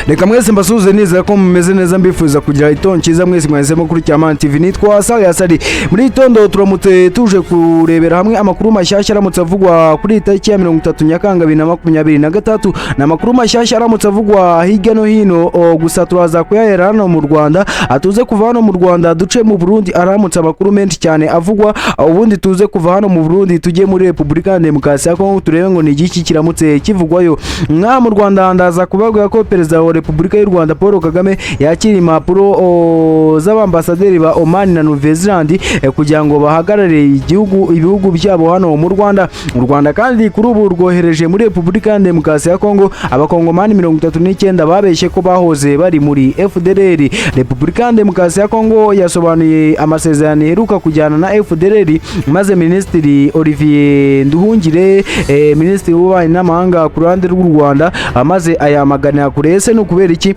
Reka mwese mbasuhuze, nizera ko mumeze neza, mbifuza kugira itondo cyiza. Mwese mwahisemo kuri Cyamani TV, nitwa Sali Yasari. Muri itondo turamutse tuje kurebera hamwe amakuru mashyashya aramutse avugwa kuri iyi tariki ya 30 Nyakanga 2023. Ni amakuru mashyashya aramutse avugwa hirya no hino, gusa turaza kuyahera hano mu Rwanda. Tuze kuva hano mu Rwanda duce mu Burundi, aramutse amakuru menshi cyane avugwa. Ubundi tuze kuva hano mu Burundi tujye muri Repubulika ya Demokarasi ya Kongo, turebe ngo ni igiki kiramutse kivugwayo. Mwa mu Rwanda ndaza kubabwira ko Perezida wa Repubulika y'u Rwanda Paul Kagame yakira impapuro z'abambasaderi ba Oman na Nouvelle-Zélande kugira ngo bahagarare igihugu, ibihugu byabo hano mu Rwanda. U Rwanda kandi kuri ubu rwohereje muri Repubulika ya Demokarasi ya Kongo abakongomani 39 babeshye ko bahoze bari muri FDLR. Repubulika ya Demokarasi ya Kongo yasobanuye amasezerano iheruka kujyana na FDLR, maze Minisitiri Olivier Nduhungire, Minisitiri w'Ububanyi n'Amahanga ku ruhande rw'u Rwanda, maze ayamaganira kure. Ese ni ukubera iki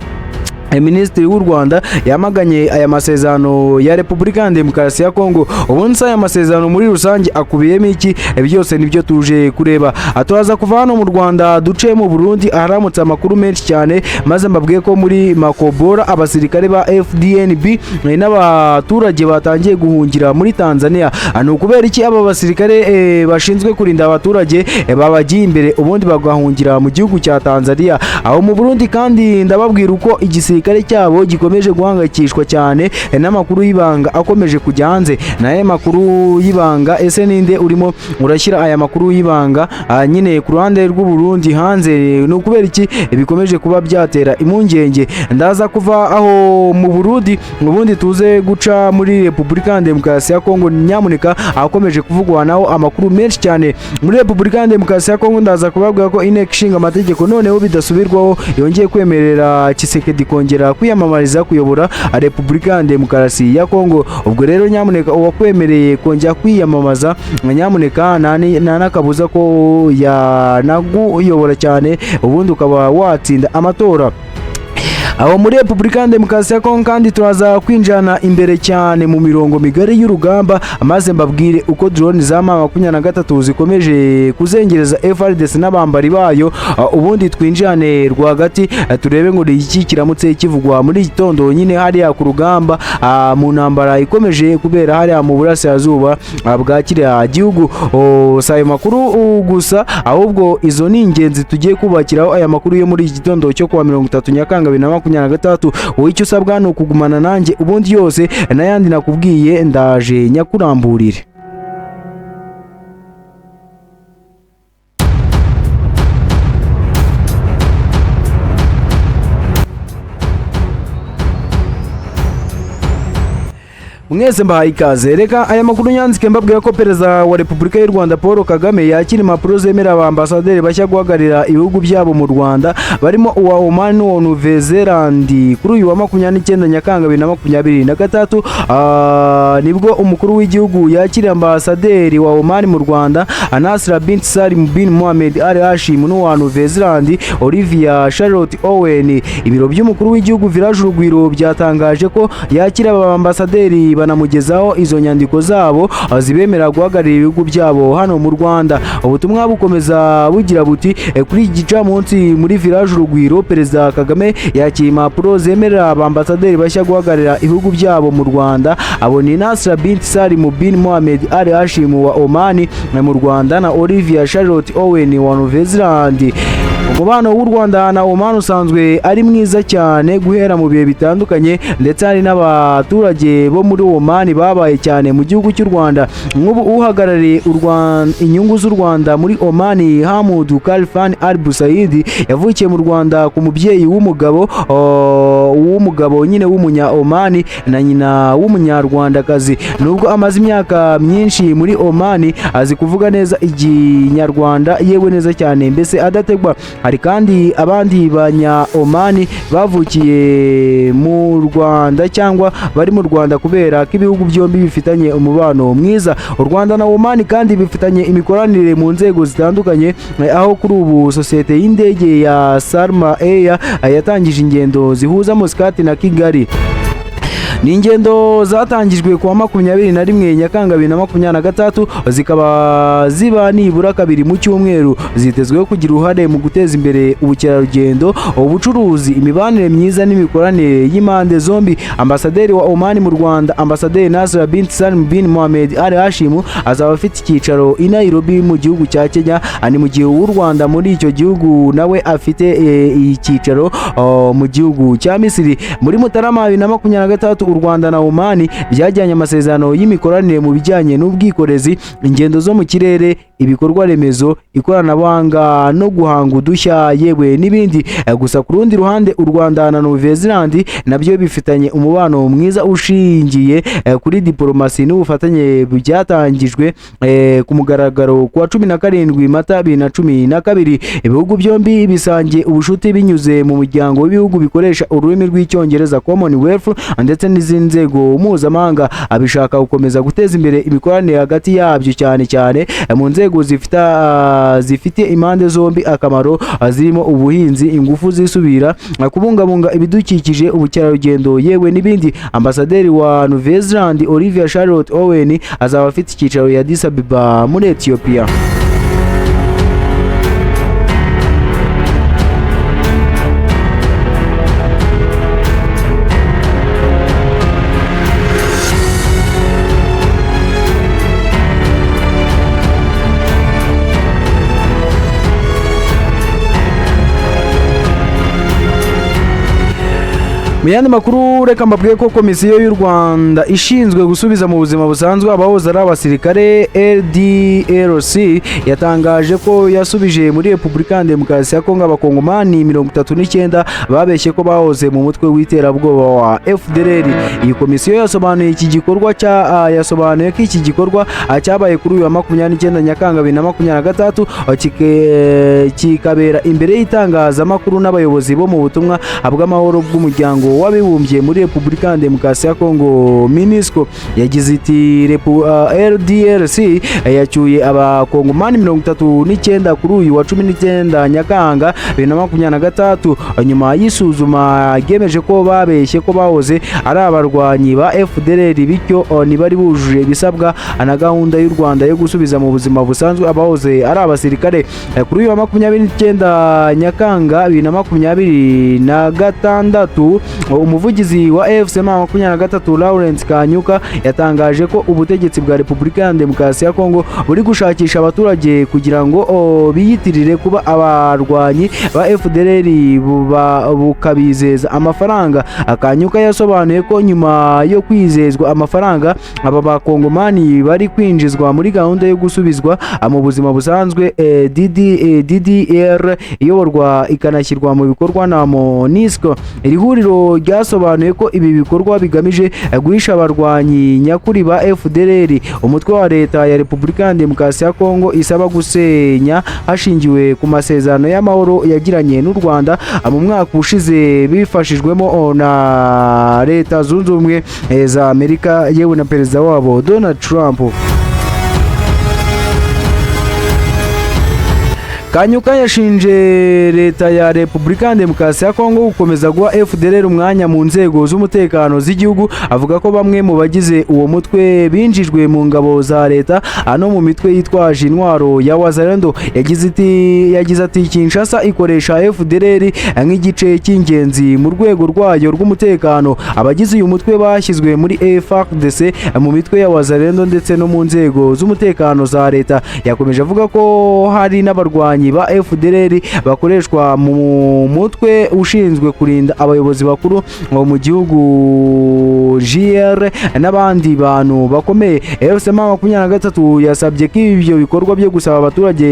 Minisitiri w'u Rwanda yamaganye aya masezerano ya Repubulika ya Demokarasi ya Kongo? Ubundi se aya masezerano muri rusange akubiyemo iki? Byose nibyo tuje kureba. Turaza kuva hano mu Rwanda duce mu Burundi, aharamutse amakuru menshi cyane, maze mbabwiye ko muri Makobora abasirikare ba FDNB n'abaturage batangiye guhungira muri Tanzania. Ni ukubera iki aba basirikare bashinzwe kurinda abaturage babagiye imbere, ubundi bagahungira mu gihugu cya Tanzania? Aho mu Burundi kandi ndababwira uko igisirikare cyabo gikomeje guhangayikishwa cyane n'amakuru y'ibanga akomeje kujya hanze. Naye makuru y'ibanga, ese ninde urimo urashyira aya makuru y'ibanga nyine ku ruhande rw'u Burundi hanze? Ni ukubera iki bikomeje kuba byatera impungenge? Ndaza kuva aho mu Burundi, ubundi tuze guca muri Repubulika ya Demokarasi ya Kongo, nyamuneka, akomeje kuvugwa naho amakuru menshi cyane. Muri Repubulika ya Demokarasi ya Kongo ndaza kubabwira ko Inteko Ishinga Amategeko noneho bidasubirwaho yongeye kwemerera Tshisekedi kongera kwiyamamariza kuyobora Repubulika ya Demokarasi ya Kongo. Ubwo rero nyamuneka, uwakwemereye kongera kwiyamamaza, nyamuneka nta n'akabuza ko yanaguyobora cyane, ubundi ukaba watsinda amatora. Aho muri Repubulika ya Demokarasi ya Kongo kandi turaza kwinjirana imbere cyane mu mirongo migari y'urugamba, maze mbabwire uko drone za M23 zikomeje kuzengereza FARDC n'abambari bayo. Ubundi twinjirane rwagati, turebe ngo ni iki kiramutse kivugwa muri iki gitondo nyine hariya ku rugamba, mu ntambara ikomeje kubera hariya mu burasirazuba bwa kiriya gihugu. Si ayo makuru gusa, ahubwo izo ni ingenzi tugiye kubakiraho aya makuru yo muri iki gitondo cyo kuwa 30 Nyakanga 2023. Wowe icyo usabwa ni ukugumana nanjye, ubundi yose n'ayandi nakubwiye ndaje nyakuramburire. Mwese mbahaye ikaze. Reka aya makuru nyanzike mbabwira ko Perezida wa Repubulika y'u Rwanda Paul Kagame yakira impapuro zemera abambasaderi bashya guhagararira ibihugu byabo mu Rwanda, barimo uwa Oman n'uwa Nouvelle-Zélande. Kuri uyu wa 29 Nyakanga 2023, nibwo umukuru w'igihugu yakiriye ambasaderi wa Oman mu Rwanda Nasra bint Salim bin Mohamed Al Hashim n'uwa Nouvelle-Zélande Olivia Charlotte Owen. Ibiro by'umukuru w'igihugu Village Urugwiro byatangaje ko yakira aba ambasaderi, banamugezaho izo nyandiko zabo zibemerera guhagararira ibihugu byabo hano mu Rwanda. Ubutumwa bukomeza bugira buti: "Kuri iki gicamunsi muri Village Urugwiro, Perezida Kagame yakira impapuro zemerera abambasaderi bashya guhagararira ibihugu byabo mu Rwanda. Abo ni Nasra bint Salim bin Mohamed Al Hashim wa Oman mu Rwanda na Olivia Charlotte Owen wa Nouvelle-Zélande." Umubano w'u Rwanda na Oman usanzwe ari mwiza cyane guhera mu bihe bitandukanye, ndetse hari n'abaturage bo muri Oman babaye cyane mu gihugu cy'u Rwanda. Nk'ubu uhagarariye u Rwanda, inyungu z'u Rwanda muri Oman, Hamud Khalfan Al Busaidi, yavukiye mu Rwanda ku mubyeyi w'umugabo nyine w'umunya Oman na nyina w'umunyarwandakazi. Nubwo amaze imyaka myinshi muri Oman, azi kuvuga neza ikinyarwanda, yewe neza cyane mbese adategwa. Hari kandi abandi banya Omani bavukiye mu Rwanda cyangwa bari mu Rwanda kubera ko ibihugu byombi bifitanye umubano mwiza. U Rwanda na Omani kandi bifitanye imikoranire mu nzego zitandukanye, aho kuri ubu sosiyete y'indege ya Salma Air yatangije ingendo zihuza Muscat na Kigali. Ni ingendo zatangijwe kuwa 21 Nyakanga 2026, zikaba ziba nibura kabiri mu cyumweru. Zitezweho kugira uruhare mu guteza imbere ubukerarugendo, ubucuruzi, imibanire myiza n'imikoranire y'impande zombi. Ambasaderi wa Oman mu Rwanda, Ambasaderi Nasra bint Salim bin Mohamed Al Hashim, azaba afite icyicaro i Nairobi mu gihugu cya Kenya. Ni mu gihe uw'u Rwanda muri icyo gihugu nawe afite icyicaro mu gihugu cya Misiri. Muri Mutarama 2023, u Rwanda na Oman byajyanye amasezerano y'imikoranire mu bijyanye n'ubwikorezi, ingendo zo mu kirere, ibikorwa remezo, ikoranabuhanga no guhanga udushya, yewe n'ibindi. Gusa ku rundi ruhande, u Rwanda na Nouvelle-Zélande nabyo bifitanye umubano mwiza ushingiye kuri diplomasi n'ubufatanye, byatangijwe ku mugaragaro ku wa 17 Mata 2012. Ibihugu byombi bisangiye ubushuti binyuze mu muryango w'ibihugu bikoresha ururimi rw'Icyongereza, Commonwealth, ndetse n'izindi nzego mpuzamahanga. Abishaka gukomeza guteza imbere imikoranire hagati yabyo, cyane cyane mu nzego zifite impande zombi akamaro, zirimo ubuhinzi, ingufu zisubira, kubungabunga ibidukikije, ubukerarugendo, yewe n'ibindi. Ambasaderi wa Nouvelle-Zélande, Olivia Charlotte Owen, azaba afite icyicaro ya Addis Ababa muri Ethiopia. Mu yandi makuru, reka mbabwiye ko Komisiyo y'u Rwanda ishinzwe gusubiza mu buzima busanzwe abahoze ari abasirikare, RDLC, yatangaje ko yasubije muri Repubulika ya Demokarasi ya Kongo abakongomani 39 babeshye ko bahoze mu mutwe w'iterabwoba wa FDLR. Iyi komisiyo yasobanuye ko iki gikorwa cyabaye kuri uyu wa 29 Nyakanga 2023, kikabera imbere y'itangazamakuru n'abayobozi bo mu butumwa bw'amahoro bw'Umuryango w'Abibumbye muri Repubulika ya Demokarasi ya Kongo, MONUSCO. Yagize iti: "RDLC yacyuye abakongomani 39 kuri uyu wa 19 Nyakanga 2023, nyuma y'isuzuma ryemeje ko babeshye ko bahoze ari abarwanyi ba FDLR, bityo ntibari bujuje ibisabwa na gahunda y'u Rwanda yo gusubiza mu buzima busanzwe abahoze ari abasirikare." Kuri uyu wa 29 Nyakanga 2026, umuvugizi wa AFC M23, Lawrence Kanyuka, yatangaje ko ubutegetsi bwa Repubulika ya Demokarasi ya Kongo buri gushakisha abaturage kugira ngo biyitirire kuba abarwanyi ba FDLR, bukabizeza amafaranga. Kanyuka yasobanuye ko nyuma yo kwizezwa amafaranga, aba bakongomani bari kwinjizwa muri gahunda yo gusubizwa mu buzima busanzwe, DDR, iyoborwa ikanashyirwa mu bikorwa na MONUSCO. Iri huriro ryasobanuye ko ibi bikorwa bigamije guhisha abarwanyi nyakuri ba FDLR, umutwe wa Leta ya Repubulika ya Demokarasi ya Kongo isaba gusenya hashingiwe ku masezerano y'amahoro yagiranye n'u Rwanda mu mwaka ushize, bifashijwemo na Leta Zunze Ubumwe za Amerika, yewe na perezida wabo Donald Trump. Kanyuka yashinje Leta ya Repubulika ya Demokarasi ya Kongo gukomeza guha FDLR umwanya mu nzego z'umutekano z'igihugu, avuga ko bamwe mu bagize uwo mutwe binjijwe mu ngabo za leta no mu mitwe yitwaje intwaro ya Wazalendo. Yagize ati: "Kinshasa ikoresha FDLR nk'igice cy'ingenzi mu rwego rwayo rw'umutekano. Abagize uyu mutwe bashyizwe muri FARDC, mu mitwe ya Wazalendo ndetse no mu nzego z'umutekano za leta." Yakomeje avuga ko hari n'abarwanyi ba FDLR bakoreshwa mu mutwe ushinzwe kurinda abayobozi bakuru mu gihugu, GR, n'abandi bantu bakomeye. AFC M23 yasabye ko ibyo bikorwa byo gusaba abaturage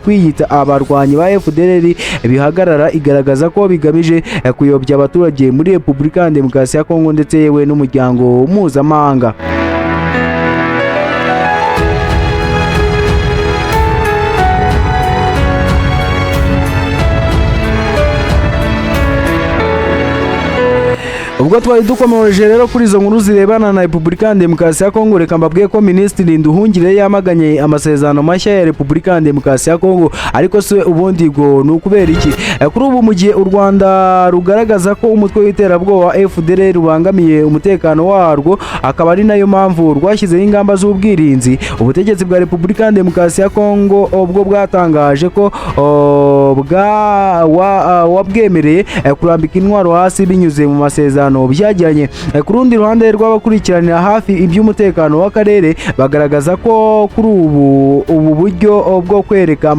kwiyita abarwanyi ba FDLR bihagarara, igaragaza ko bigamije kuyobya abaturage muri Repubulika ya Demokarasi ya Kongo ndetse yewe n'umuryango mpuzamahanga. Ubwo twari dukomeje rero kuri izo nkuru zirebana na Repubulika ya Demokarasi ya Kongo, reka mbabwiye ko Minisitiri Nduhungire yamaganye amasezerano mashya ya Repubulika ya Demokarasi ya Kongo. Ariko se ubundi ngo ni ukubera iki? Kuri ubu, mu gihe u Rwanda rugaragaza ko umutwe w'iterabwoba wa FDLR rubangamiye umutekano warwo, akaba ari nayo mpamvu rwashyizeho ingamba z'ubwirinzi, ubutegetsi bwa Repubulika ya Demokarasi ya Kongo ubwo bwatangaje ko wabwemereye kurambika intwaro hasi binyuze mu masezerano byagiranye. Ku rundi ruhande rw'abakurikiranira hafi iby'umutekano w'akarere, bagaragaza ko kuri ubu buryo bwo kwereka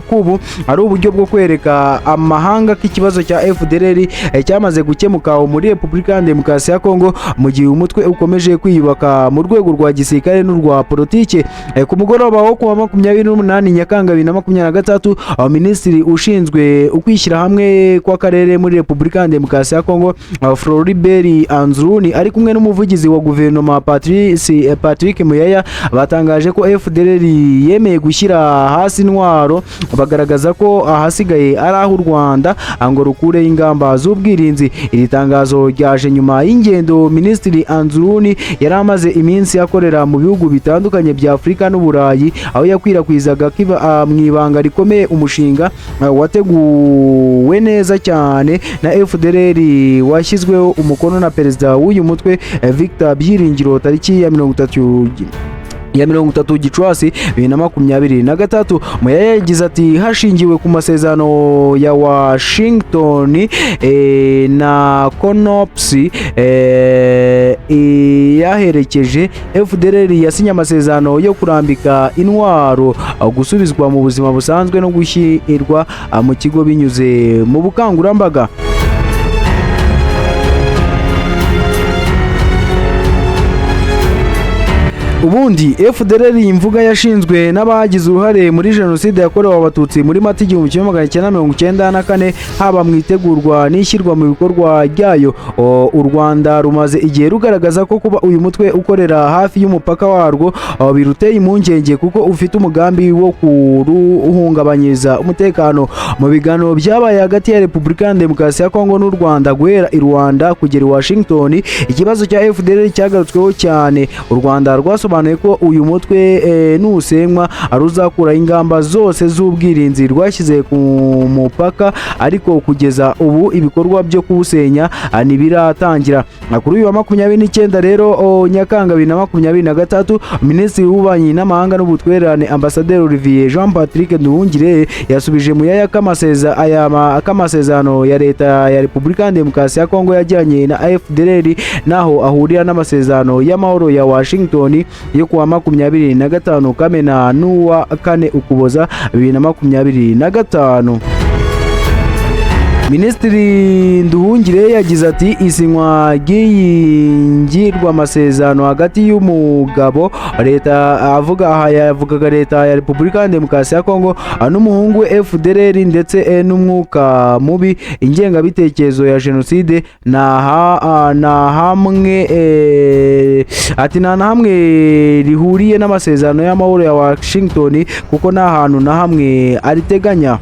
ko ubu ari uburyo bwo kwereka amahanga ko ikibazo cya FDLR cyamaze gukemuka muri Repubulika ya Demokarasi ya Kongo, mu gihe umutwe ukomeje kwiyubaka mu rwego rwa gisirikare n'urwa politike. Ku mugoroba wo kuwa 28 Nyakanga 2023, aho Minisitiri ushinzwe ukwishyira hamwe kw'akarere muri Repubulika ya Demokarasi ya Kongo, Floribert Anzuruni, ari kumwe n'umuvugizi wa guverinoma Patrick Muyaya, batangaje ko FDLR yemeye gushyira hasi intwaro, bagaragaza ko ahasigaye ari aho u Rwanda ngo rukureho ingamba z'ubwirinzi. Iri tangazo ryaje nyuma y'ingendo Minisitiri Anzuruni yari amaze iminsi akorera mu bihugu bitandukanye bya Afurika n'Uburayi, aho yakwirakwizaga mu ibanga rikomeye umushinga wateguwe neza cyane na FDLR, washyizweho umukono na perezida w'uyu mutwe Victor Byiringiro tariki ya 30 Gicurasi 2023. Muyaya yagize ati: "Hashingiwe ku masezerano ya Washington na CONOPS yaherekeje, FDLR yasinye amasezerano yo kurambika intwaro, gusubizwa mu buzima busanzwe no gushyirwa mu kigo binyuze mu bukangurambaga." Ubundi FDLR, imvuga yashinzwe n'abagize uruhare muri jenoside yakorewe Abatutsi muri Mata 1994, haba mu itegurwa n'ishyirwa mu bikorwa ryayo. U Rwanda rumaze igihe rugaragaza ko kuba uyu mutwe ukorera hafi y'umupaka warwo biruteye impungenge, kuko ufite umugambi wo kuruhungabanyiriza umutekano. Mu biganiro byabaye hagati ya Repubulika ya Demokarasi ya Kongo n'u Rwanda, guhera i Rwanda kugera i Washington, ikibazo cya FDLR cyagarutsweho cyane. U Rwanda rwasobanuye ko uyu mutwe nusenywa ruzakuraho ingamba zose z'ubwirinzi rwashyize ku mupaka, ariko kugeza ubu ibikorwa byo kuwusenya ntibiratangira. Kuri uyu wa 29 rero Nyakanga 2023, Minisitiri w'Ububanyi n'Amahanga n'Ubutwererane, Ambasaderi Olivier Jean Patrick Nduhungire, yasubije Muyaya k'amasezerano ya Leta ya Repubulika ya Demokarasi ya Kongo yagiranye na FDLR naho ahurira n'amasezerano y'amahoro ya Washington yo kuwa 25 Kamena n'uwa 4 Ukuboza 2025. Minisitiri Nduhungire yagize ati: "Isinywa ry'iyi ngirwamasezerano hagati y'umugabo leta, avuga aha yavugaga Leta ya Repubulika ya Demokarasi ya Kongo, n'umuhungu we FDLR, ndetse n'umwuka mubi, ingengabitekerezo ya jenoside, nta hamwe ati nta na hamwe rihuriye n'amasezerano y'amahoro ya Washington, kuko nta hantu na hamwe ariteganya."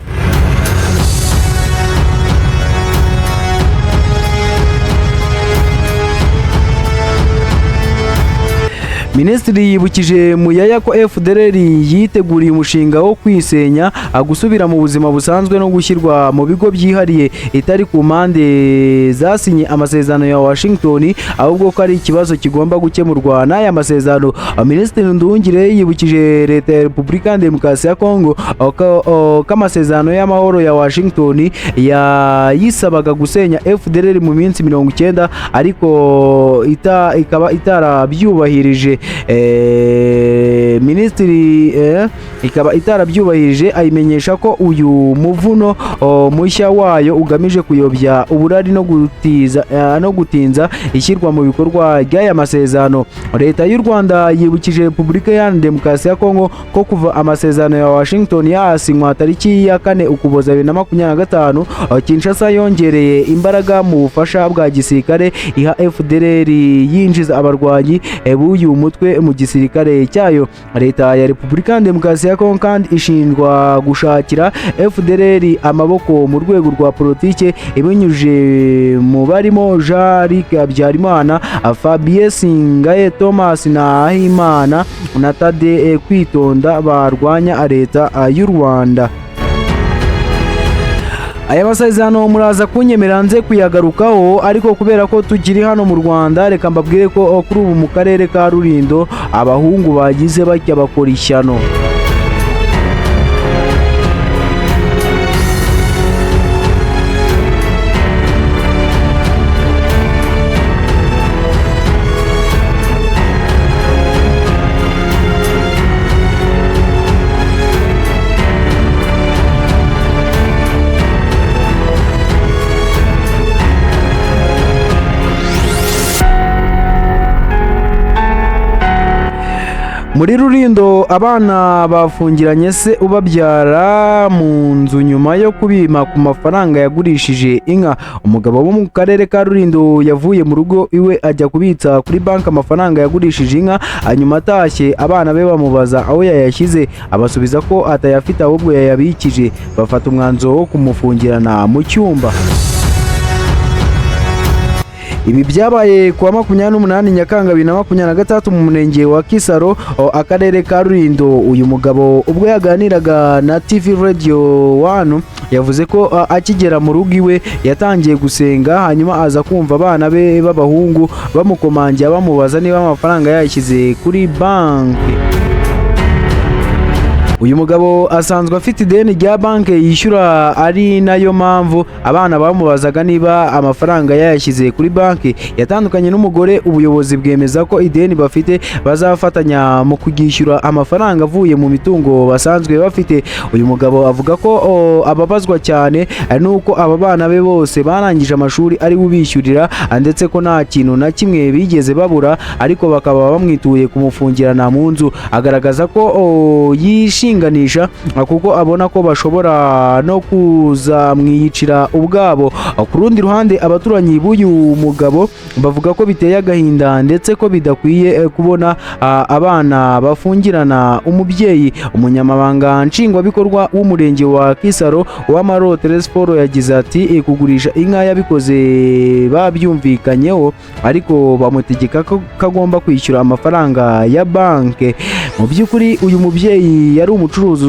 Minisitiri yibukije Muyaya ko FDLR yiteguriye umushinga wo kwisenya, gusubira mu buzima busanzwe no gushyirwa mu bigo byihariye, itari ku mpande zasinye amasezerano ya Washington, ahubwo ko ari ikibazo kigomba gukemurwa n'aya masezerano. Minisitiri Nduhungire yibukije Leta ya Repubulika ya Demokarasi ya Kongo ko amasezerano y'amahoro ya Washington yayisabaga gusenya FDLR mu minsi 90, ariko ikaba itarabyubahirije. Minisitiri ikaba itarabyubahirije, ayimenyesha ko uyu muvuno mushya wayo ugamije kuyobya uburari no gutinza ishyirwa mu bikorwa ry'aya masezerano. Leta y'u Rwanda yibukije Repubulika Iharanira Demokarasi ya Kongo ko kuva amasezerano ya Washington yasinywa tariki ya 4 Ukuboza 2025, Kinshasa yongereye imbaraga mu bufasha bwa gisirikare iha FDLR, yinjiza abarwanyi b'uyu mutwe mu gisirikare cyayo. Leta ya Repubulika ya Demokarasi Leta ya Kongo kandi ishinjwa gushakira FDLR amaboko mu rwego rwa politike ibinyujije mu barimo Jean-Luc Habyarimana, Fabien Singaye, Thomas Nahimana na Tade Kwitonda barwanya leta y'u Rwanda. Aya masezerano muraza kunyemera nze kuyagarukaho, ariko kubera ko tukiri hano mu Rwanda, reka mbabwire ko kuri ubu mu karere ka Rulindo abahungu bagize batya bakora ishyano. Muri Rulindo abana bafungiranye se ubabyara mu nzu nyuma yo kubima ku mafaranga yagurishije inka. Umugabo wo mu karere ka Rulindo yavuye mu rugo iwe ajya kubitsa kuri banki amafaranga yagurishije inka, hanyuma atashye abana be bamubaza aho yayashyize, abasubiza ko atayafite ahubwo yayabikije. Bafata umwanzuro wo kumufungirana mu cyumba. Ibi byabaye kuwa 28 Nyakanga 2026 mu murenge wa Kisaro, akarere ka Rulindo. Uyu mugabo ubwo yaganiraga na TV Radio 1 yavuze ko akigera mu rugo iwe yatangiye gusenga, hanyuma aza kumva abana be b'abahungu bamukomangira bamubaza niba amafaranga yayashyize kuri banki. Uyu mugabo asanzwe afite ideni rya banki yishyura, ari nayo mpamvu abana bamubazaga niba amafaranga yayashyize kuri banki. Yatandukanye n'umugore, ubuyobozi bwemeza ko ideni bafite bazafatanya mu kuryishyura amafaranga avuye mu mitungo basanzwe bafite. Uyu mugabo avuga ko ababazwa cyane nuko aba bana be bose barangije amashuri ari we ubishyurira, ndetse ko nta kintu na kimwe bigeze babura, ariko bakaba bamwituye kumufungirana mu nzu. Agaragaza ko yishinganisha kuko abona ko bashobora no kuzamwiyicira ubwabo. Ku rundi ruhande, abaturanyi b'uyu mugabo bavuga ko biteye agahinda ndetse ko bidakwiye kubona abana bafungirana umubyeyi. Umunyamabanga nshingwabikorwa w'umurenge wa Kisaro, Uwamahoro Telesphore, yagize ati: "Kugurisha inka yabikoze babyumvikanyeho, ariko bamutegeka ko agomba kwishyura amafaranga ya banki. Mu by'ukuri uyu mubyeyi yari umucuruzi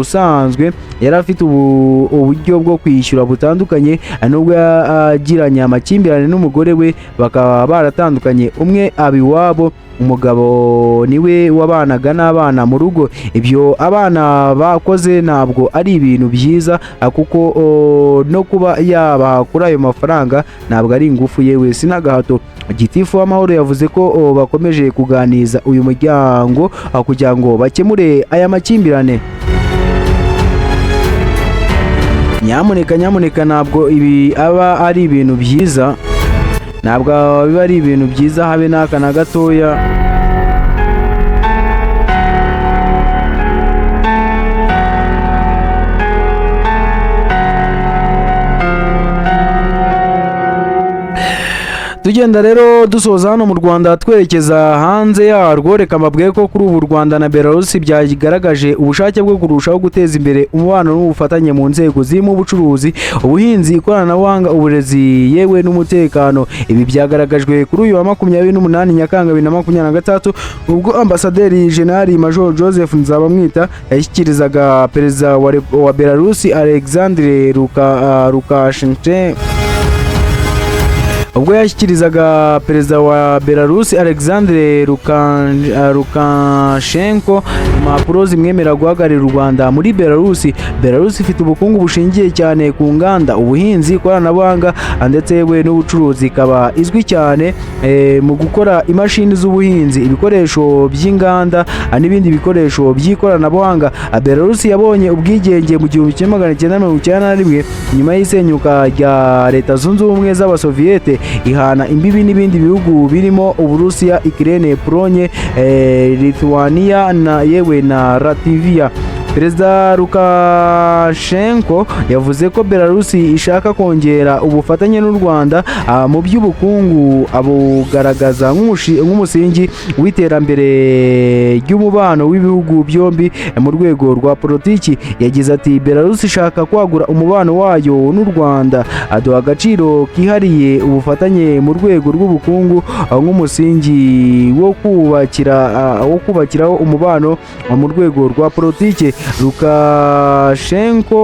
usanzwe, yari afite uburyo bwo kwishyura butandukanye, nubwo yagiranye amakimbirane n'umugore we bakaba baratandukanye, umwe aba iwabo, umugabo niwe wabanaga n'abana mu rugo. Ibyo abana bakoze ntabwo ari ibintu byiza, kuko no kuba yabaha kuri ayo mafaranga ntabwo ari ingufu, yewe si n'agahato." Gitifu w'Amahoro yavuze ko bakomeje kuganiriza uyu muryango kugira ngo bakemure aya makimbirane. Nyamuneka, nyamuneka, ntabwo ibi aba ari ibintu byiza, ntabwo biba ari ibintu byiza habe n'aka na gatoya. Tugenda rero dusoza hano mu Rwanda twerekeza hanze yarwo, reka mbabwire ko kuri ubu u Rwanda na Belarus byagaragaje ubushake bwo kurushaho guteza imbere umubano n'ubufatanye mu nzego zirimo ubucuruzi, ubuhinzi, ikoranabuhanga, uburezi yewe n'umutekano. Ibi byagaragajwe kuri uyu wa 28 Nyakanga 2026 ubwo Ambasaderi Jenerali Major Joseph Nzabamwita yashyikirizaga Perezida wa Belarus Alexandre Lukashenko ubwo yashyikirizaga Perezida wa Belarus Alexandre Lukashenko impapuro zimwemerera guhagararira u Rwanda muri Belarus. Belarus ifite ubukungu bushingiye cyane ku nganda, ubuhinzi, ikoranabuhanga ndetse yewe n'ubucuruzi, ikaba izwi cyane mu gukora imashini z'ubuhinzi, ibikoresho by'inganda n'ibindi bikoresho by'ikoranabuhanga. Belarus yabonye ubwigenge mu 1991 nyuma y'isenyuka rya Leta Zunze Ubumwe z'Abasoviyete, ihana imbibi n'ibindi bihugu birimo Uburusiya, Ukraine, Pologne, Lithuania na yewe na Latvia. Perezida Lukashenko yavuze ko Belarus ishaka kongera ubufatanye n'u Rwanda mu by'ubukungu, abugaragaza nk'umusingi w'iterambere ry'umubano w'ibihugu byombi. Mu rwego rwa politiki, yagize ati: "Belarus ishaka kwagura umubano wayo n'u Rwanda, aduha agaciro kihariye ubufatanye mu rwego rw'ubukungu nk'umusingi wo kubakiraho umubano mu rwego rwa politiki." Lukashenko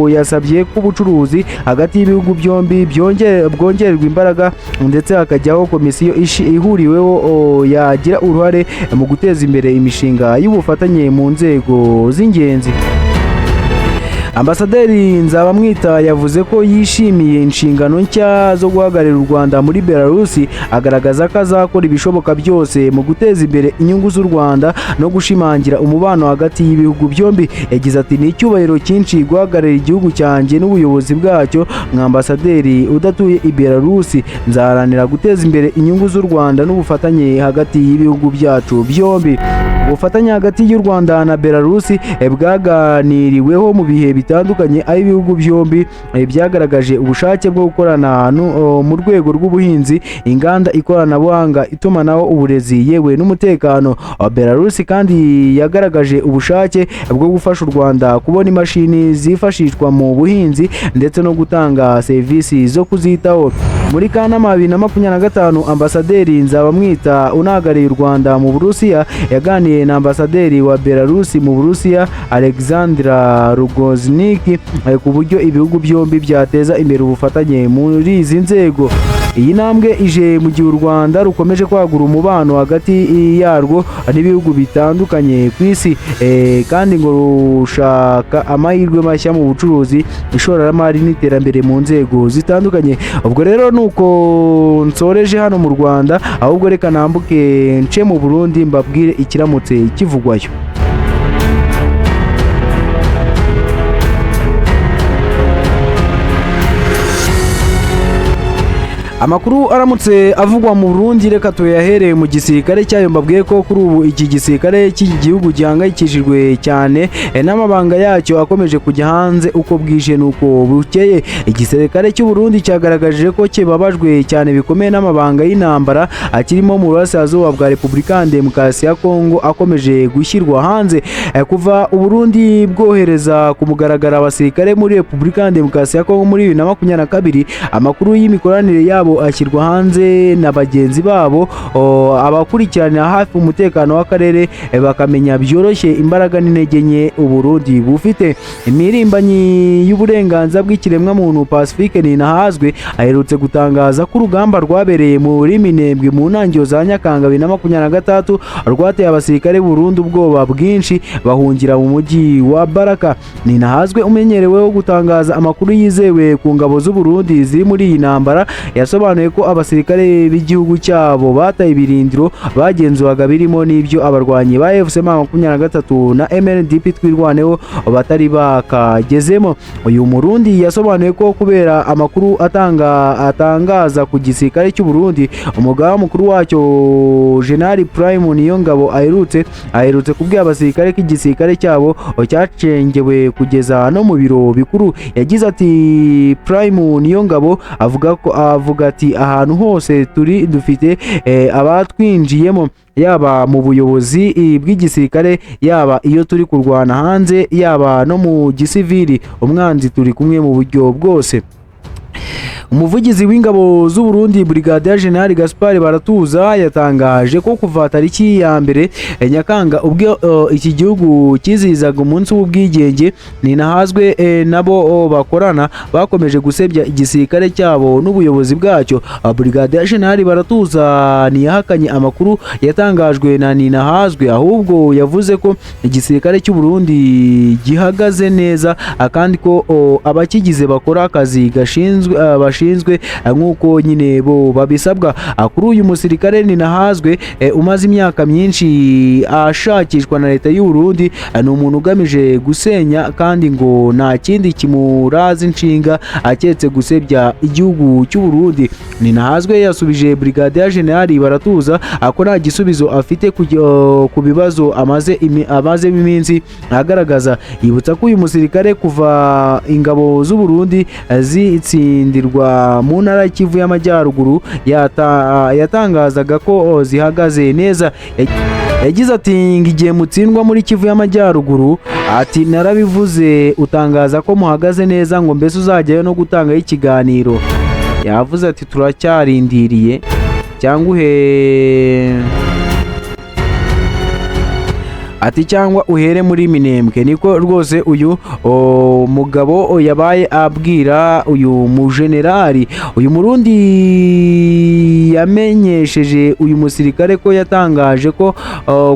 yasabye ko ubucuruzi hagati y'ibihugu byombi bwongererwa imbaraga, ndetse hakajyaho komisiyo ihuriweho yagira uruhare mu guteza imbere imishinga y'ubufatanye mu nzego z'ingenzi. Ambasaderi Nzabamwita yavuze ko yishimiye inshingano nshya zo guhagararira u Rwanda muri Belarus, agaragaza ko azakora ibishoboka byose mu guteza imbere inyungu z'u Rwanda no gushimangira umubano hagati y'ibihugu byombi. Yagize ati: "Ni icyubahiro cyinshi guhagararira igihugu cyanjye n'ubuyobozi bwacyo nka ambasaderi udatuye i Belarus. Nzaharanira guteza imbere inyungu z'u Rwanda n'ubufatanye hagati y'ibihugu byacu byombi." Ubufatanye hagati y'u Rwanda na Belarus bwaganiriweho mu bihe bitandukanye, aho ibihugu byombi byagaragaje ubushake bwo gukorana mu rwego rw'ubuhinzi, inganda, ikoranabuhanga, itumanaho, uburezi yewe n'umutekano. Belarus kandi yagaragaje ubushake bwo gufasha u Rwanda kubona imashini zifashishwa mu buhinzi ndetse no gutanga serivisi zo kuzitaho. Muri Kanama 2025, Ambasaderi Nzabamwita unahagarariye u Rwanda mu Burusiya yaganiriye na Ambasaderi wa Belarus mu Burusiya, Alexandra Rogoznik, ku buryo ibihugu byombi byateza imbere ubufatanye muri izi nzego. Iyi ntambwe ije mu gihe u Rwanda rukomeje kwagura umubano hagati yarwo n'ibihugu bitandukanye ku isi, kandi ngo rushaka amahirwe mashya mu bucuruzi, ishoramari n'iterambere mu nzego zitandukanye. Ubwo rero nuko nsoreje hano mu Rwanda, ahubwo reka nambuke nce mu Burundi mbabwire ikiramutse kivugwayo. Amakuru aramutse avugwa mu Burundi, reka tuyahereye mu gisirikare cyayo. Mbabwiye ko kuri ubu iki gisirikare cy'iki gihugu gihangayikishijwe cyane n'amabanga yacyo akomeje kujya hanze uko bwije n'uko bukeye. Igisirikare cy'u Burundi cyagaragaje ko kibabajwe cyane bikomeye n'amabanga y'intambara akirimo mu burasirazuba bwa Repubulika ya Demokarasi ya Kongo akomeje gushyirwa hanze. Kuva u Burundi bwohereza ku mugaragaro abasirikare muri Repubulika ya Demokarasi ya Kongo muri 2022, amakuru y'imikoranire yabo ashyirwa hanze na bagenzi babo, abakurikiranira hafi umutekano w'akarere bakamenya byoroshye imbaraga n'intege nke u Burundi bufite. Imirimbanyi y'uburenganzira bw'ikiremwamuntu Pacifique Ninahazwe aherutse gutangaza ko urugamba rwabereye muri Minembwe mu ntangiriro za Nyakanga 2026 rwateye abasirikare Burundi ubwoba bwinshi, bahungira mu mujyi wa Baraka. Ninahazwe umenyereweho gutangaza amakuru yizewe ku ngabo z'u Burundi ziri muri iyi ntambara, yasobanuye ko abasirikare b'igihugu cyabo bataye ibirindiro bagenzuraga birimo n'ibyo abarwanyi ba AFC M23 na MNDP Twirwaneho batari bakagezemo. Uyu Murundi yasobanuye ko kubera amakuru atangaza ku gisirikare cy'u Burundi, umugaba mukuru wacyo General Prime Niyongabo aherutse kubwira abasirikare ko igisirikare cyabo cyacengewe kugeza no mu biro bikuru. Yagize ati: "Prime Niyongabo avuga ati ahantu hose turi dufite abatwinjiyemo, yaba mu buyobozi bw'igisirikare, yaba iyo turi kurwana hanze, yaba no mu gisivili, umwanzi turi kumwe mu buryo bwose." Umuvugizi w'ingabo z'u Burundi, Brigadier General Gaspard Baratuza, yatangaje ko kuva tariki ya 1 Nyakanga, ubwo iki gihugu cyizihizaga umunsi w'ubwigenge, Ninahazwe nabo bakorana bakomeje gusebya igisirikare cyabo n'ubuyobozi bwacyo. Brigadier General Baratuza ntiyahakanye amakuru yatangajwe na Ninahazwe, ahubwo yavuze ko igisirikare cy'u Burundi gihagaze neza, kandi ko abakigize bakora akazi gashinzwe. bashinzwe, nk'uko nyine bo babisabwa. Kuri uyu musirikare Ninahazwe, umaze imyaka myinshi ashakishwa na leta y'u Burundi, ni umuntu ugamije gusenya kandi ngo nta kindi kimuraza inshinga aketse gusebya igihugu cy'u Burundi. Ninahazwe yasubije Brigadier General Baratuza ko nta gisubizo afite ku bibazo amazemo iminsi agaragaza. Yibutsa ko uyu musirikare kuva ingabo z'u Burundi zitsindirwa mu ntara y'Kivu y'Amajyaruguru yatangazaga ko zihagaze neza. Yagize ati: "Ngo igihe mutsindwa muri Kivu y'Amajyaruguru," ati, "narabivuze, utangaza ko muhagaze neza, ngo mbese uzajyayo no gutangayo ikiganiro." Yavuze ati: "Turacyarindiriye cyangwa uhe," ati, "cyangwa uhere muri Minembwe." Niko rwose uyu mugabo yabaye abwira uyu mujenerali. Uyu Murundi yamenyesheje uyu musirikare ko yatangaje ko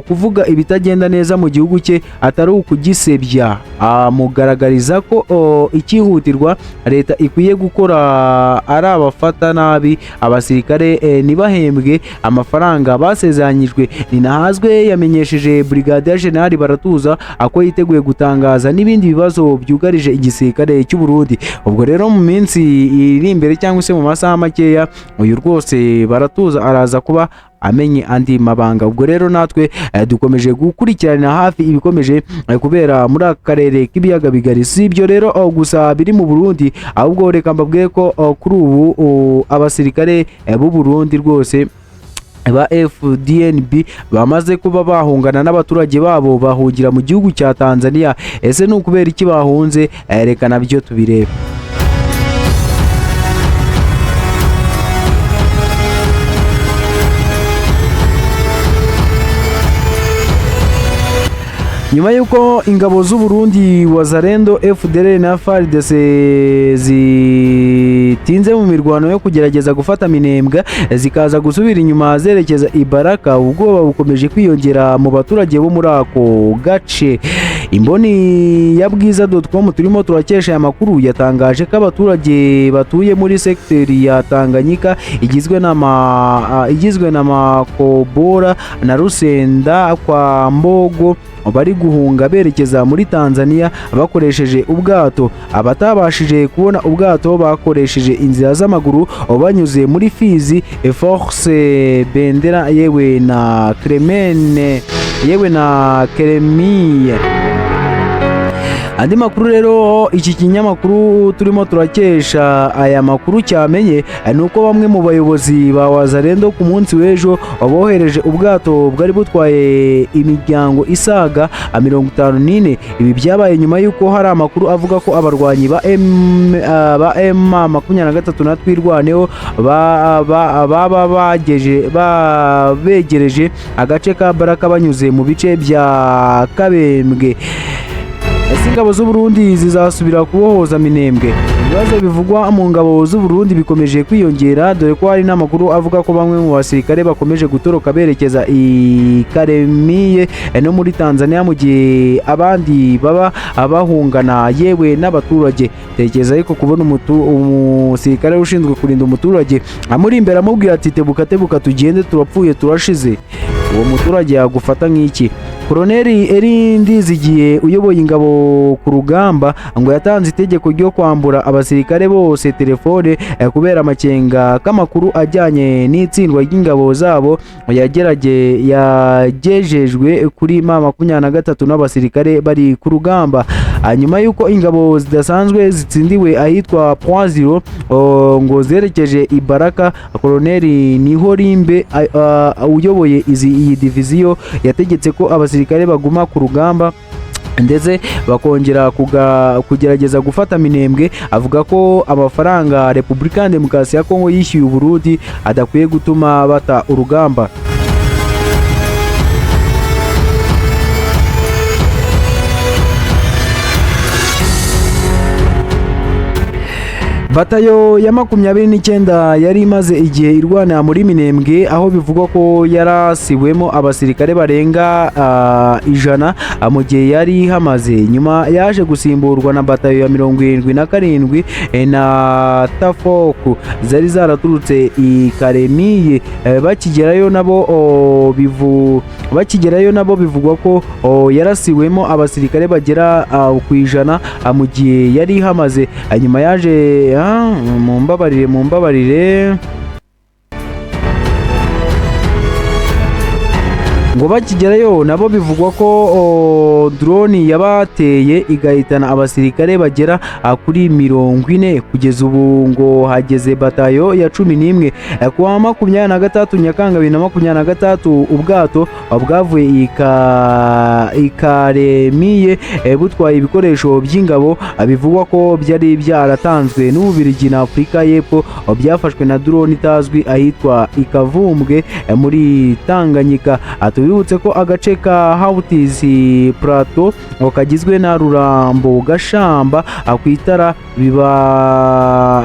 kuvuga ibitagenda neza mu gihugu cye atari ukugisebya, amugaragariza ko icyihutirwa leta ikwiye gukora ari abafata nabi abasirikare, ntibahembwe amafaranga basezeranyijwe. Ninahazwe yamenyesheje Brigadier General Baratuza ko yiteguye gutangaza n'ibindi bibazo byugarije igisirikare cy'u Burundi. Ubwo rero mu minsi iri imbere cyangwa se mu masaha makeya, uyu rwose Baratuza araza kuba amenye andi mabanga. Ubwo rero natwe dukomeje gukurikirana hafi ibikomeje kubera muri aka karere k'ibiyaga bigari. Si ibyo rero gusa biri mu Burundi, ahubwo reka mbabwire ko kuri ubu abasirikare b'u Burundi rwose ba FDNB bamaze kuba bahungana n'abaturage babo, bahungira mu gihugu cya Tanzania. Ese ni ukubera iki bahunze? Reka nabyo tubirebe. Nyuma y'uko ingabo z'u Burundi, Wazalendo, FDLR na FARDC zitinze mu mirwano yo kugerageza gufata Minembwe, zikaza gusubira inyuma zerekeza i Baraka, ubwoba bukomeje kwiyongera mu baturage bo muri ako gace. Imboni ya bwiza.com turimo turakesha aya makuru yatangaje ko abaturage batuye muri sekiteri ya Tanganyika igizwe na Makobora na Rusenda kwa Mbogo bari guhunga berekeza muri Tanzania bakoresheje ubwato. Abatabashije kubona ubwato bakoresheje inzira z'amaguru banyuze muri Fizi, Force Bendera yewe na Kremene yewe na Keremiye. Andi makuru rero iki kinyamakuru turimo turakesha aya makuru cyamenye ni uko bamwe mu bayobozi ba Wazalendo ku munsi w'ejo bohereje ubwato bwari butwaye imiryango isaga 54. Ibi byabaye nyuma y'uko hari amakuru avuga ko abarwanyi ba M23 na Twirwaneho baba bageje begereje agace ka Baraka banyuze mu bice bya Kabembwe. Ese ingabo z'u Burundi zizasubira kubohoza Minembwe? Ibibazo bivugwa mu ngabo z'u Burundi bikomeje kwiyongera, dore ko hari n'amakuru avuga ko bamwe mu basirikare bakomeje gutoroka berekeza i Karemiye no muri Tanzania, mu gihe abandi baba bahungana yewe n'abaturage. Tekereza ariko kubona umusirikare ushinzwe kurinda umuturage amuri imbere amubwira ati: "Tebuka, tebuka tugende, turapfuye, turashize." Uwo muturage yagufata nk'iki? Koloneli Elie Ndizigiye uyoboye ingabo ku rugamba ngo yatanze itegeko ryo kwambura abasirikare bose telefone, kubera amakenga k'amakuru ajyanye n'itsindwa ry'ingabo zabo yagejejwe kuri M23 n'abasirikare bari ku rugamba. Hanyuma y'uko ingabo zidasanzwe zitsindiwe ahitwa Point Zero ngo zerekeje i Baraka, Koloneli Nihorimbe uyoboye iyi diviziyo yategetse ko abasirikare baguma ku rugamba ndetse bakongera kugerageza gufata Minembwe, avuga ko amafaranga Repubulika ya Demokarasi ya Kongo yishyuye Uburundi adakwiye gutuma bata urugamba. Batayo ya 29 yari imaze igihe irwanira muri Minembwe, aho bivugwa ko yarasiwemo abasirikare barenga 100 mu gihe yari ihamaze. Nyuma yaje gusimburwa na batayo ya 77 na Tafoku zari zaraturutse i Karemiye. Bakigerayo nabo bivugwa ko yarasiwemo abasirikare bagera ku 100 mu gihe yari ihamaze. Nyuma yaje, mumbabarire, mumbabarire, ngo bakigerayo nabo bivugwa ko drone yabateye igahitana abasirikare bagera kuri 40. Kugeza ubu ngo hageze batayo ya 11. Kuwa 23 Nyakanga 2023, ubwato bwavuye i Karemiye butwaye ibikoresho by'ingabo, bivugwa ko byari byaratanzwe n'Ububiligi na Afurika y'Epfo, byafashwe na drone itazwi ahitwa Ikavumbwe muri Tanganyika. Tubibutse ko agace ka Hautis Plateau ngo kagizwe na Rurambo, Gashamba, Kwitara,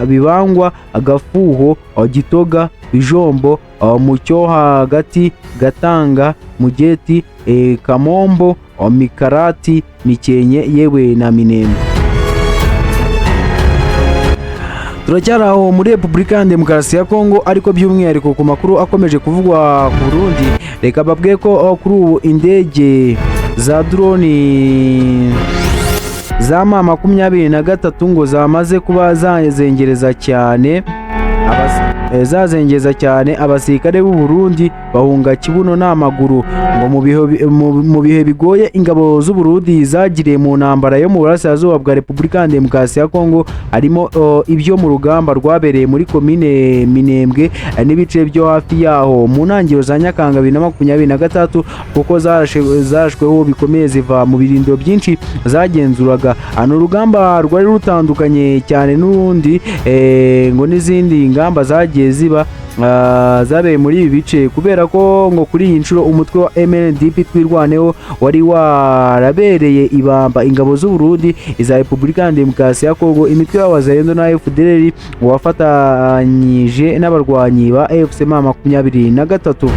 Bibangwa, Gafuho, Gitoga, Bijombo, Mucyo hagati, Gatanga, Mugeti, Kamombo, Mikarati, Mikenke yewe na Minembwe. Turacyari aho muri Repubulika ya Demokarasi ya Kongo, ariko by'umwihariko ku makuru akomeje kuvugwa ku Burundi. Reka babwiye ko kuri ubu indege za drone za M23 ngo zamaze kuba zazengereza cyane abasirikare b'u Burundi, bahunga kibuno n'amaguru. Ngo mu bihe bigoye ingabo z'u Burundi zagiriye mu ntambara yo mu burasirazuba bwa Repubulika ya Demokarasi ya Kongo, harimo ibyo mu rugamba rwabereye muri komine Minembwe n'ibice byo hafi yaho mu ntangiriro za Nyakanga 2023, kuko zarashweho bikomeye ziva mu birindiro byinshi zagenzuraga. Hano urugamba rwari rutandukanye cyane n'urundi ngo n'izindi ngamba zagiye ziba zabereye muri ibi bice, kubera ko ngo kuri iyi nshuro umutwe wa MNDP Twirwaneho wari warabereye ibamba ingabo z'u Burundi, iza Repubulika ya Demokarasi ya Kongo, imitwe y'Abazalendo na FDLR, wafatanyije n'abarwanyi ba AFC M23.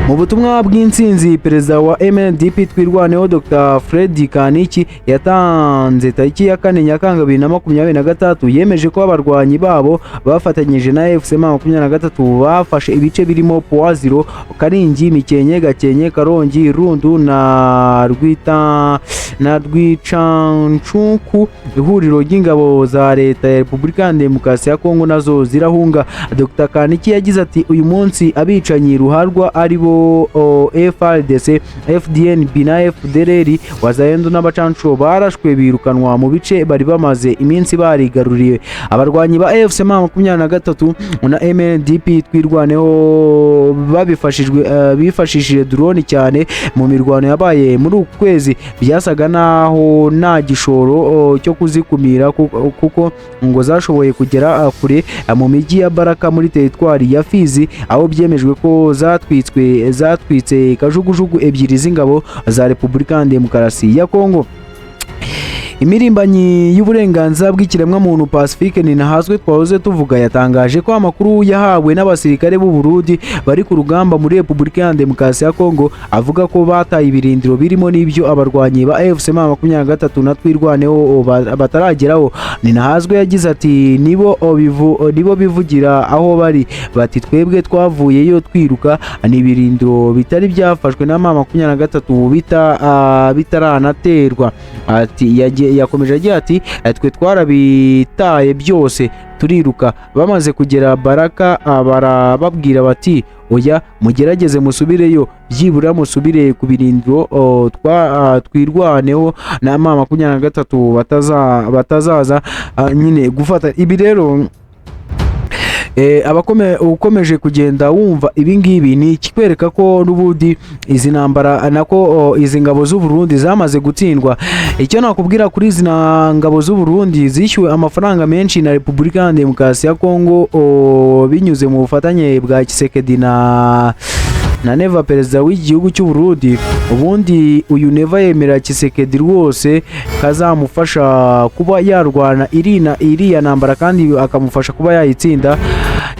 Mu butumwa bw'intsinzi perezida wa MNDP Twirwaneho Dr Fred Kaniki yatanze tariki ya 4 Nyakanga 2023, yemeje ko abarwanyi babo bafatanyije na AFC M23 bafashe ibice birimo Poaziro, Karingi, Mikenke, Gakenke, Karongi, Rundu na Rwita na Rwicancuku. Ihuriro ry'ingabo za leta ya Repubulika ya Demokarasi ya Kongo nazo zirahunga. Dr Kaniki yagize ati: "Uyu munsi abicanyi ruharwa ari bo FARDC, FDNB na FDLR, Wazalendo n'abacanshuro barashwe birukanwa mu bice bari bamaze iminsi barigaruriye. Abarwanyi ba AFC M23 na MNDP Twirwaneho babifashijwe bifashishije drone cyane mu mirwano yabaye muri uku kwezi. Byasaga naho nta gishoro cyo kuzikumira, kuko ngo zashoboye kugera kure mu mijyi ya Baraka muri teritwari ya Fizi, aho byemejwe ko zatwitse kajugujugu ebyiri z'ingabo za Repubulika ya Demokarasi ya Kongo." Imirimbanyi y'uburenganzira bw'ikiremwamuntu Pacifique Ninahazwe twahoze tuvuga yatangaje ko amakuru yahawe n'abasirikare b'u Burundi bari ku rugamba muri Repubulika ya Demokarasi ya Kongo avuga ko bataye ibirindiro birimo n'ibyo abarwanyi ba AFC M23 na Twirwaneho batarageraho. Ninahazwe yagize ati: Nibo bivugira aho bari bati twebwe twavuyeyo twiruka, ni ibirindiro bitari byafashwe na M23 bitaranaterwa." Ati yakomeje agira ati: "Twe twarabitaye byose turiruka. Bamaze kugera Baraka barababwira bati oya, mugerageze musubireyo, byibura musubire ku birindiro Twirwaneho na M23 batazaza nyine gufata." Ibi rero ukomeje kugenda wumva ibi ngibi ni ikikwereka ko n'ubundi izi ntambara nako izi ngabo z'u Burundi zamaze gutsindwa. Icyo nakubwira kuri izi ngabo z'u Burundi, zishyuwe amafaranga menshi na Repubulika ya Demokarasi ya Kongo binyuze mu bufatanye bwa Tshisekedi na na Neva, perezida w'igihugu cy'u Burundi. Ubundi uyu Neva yemera Tshisekedi rwose kazamufasha kuba yarwana irina iriya ntambara kandi akamufasha kuba yayitsinda.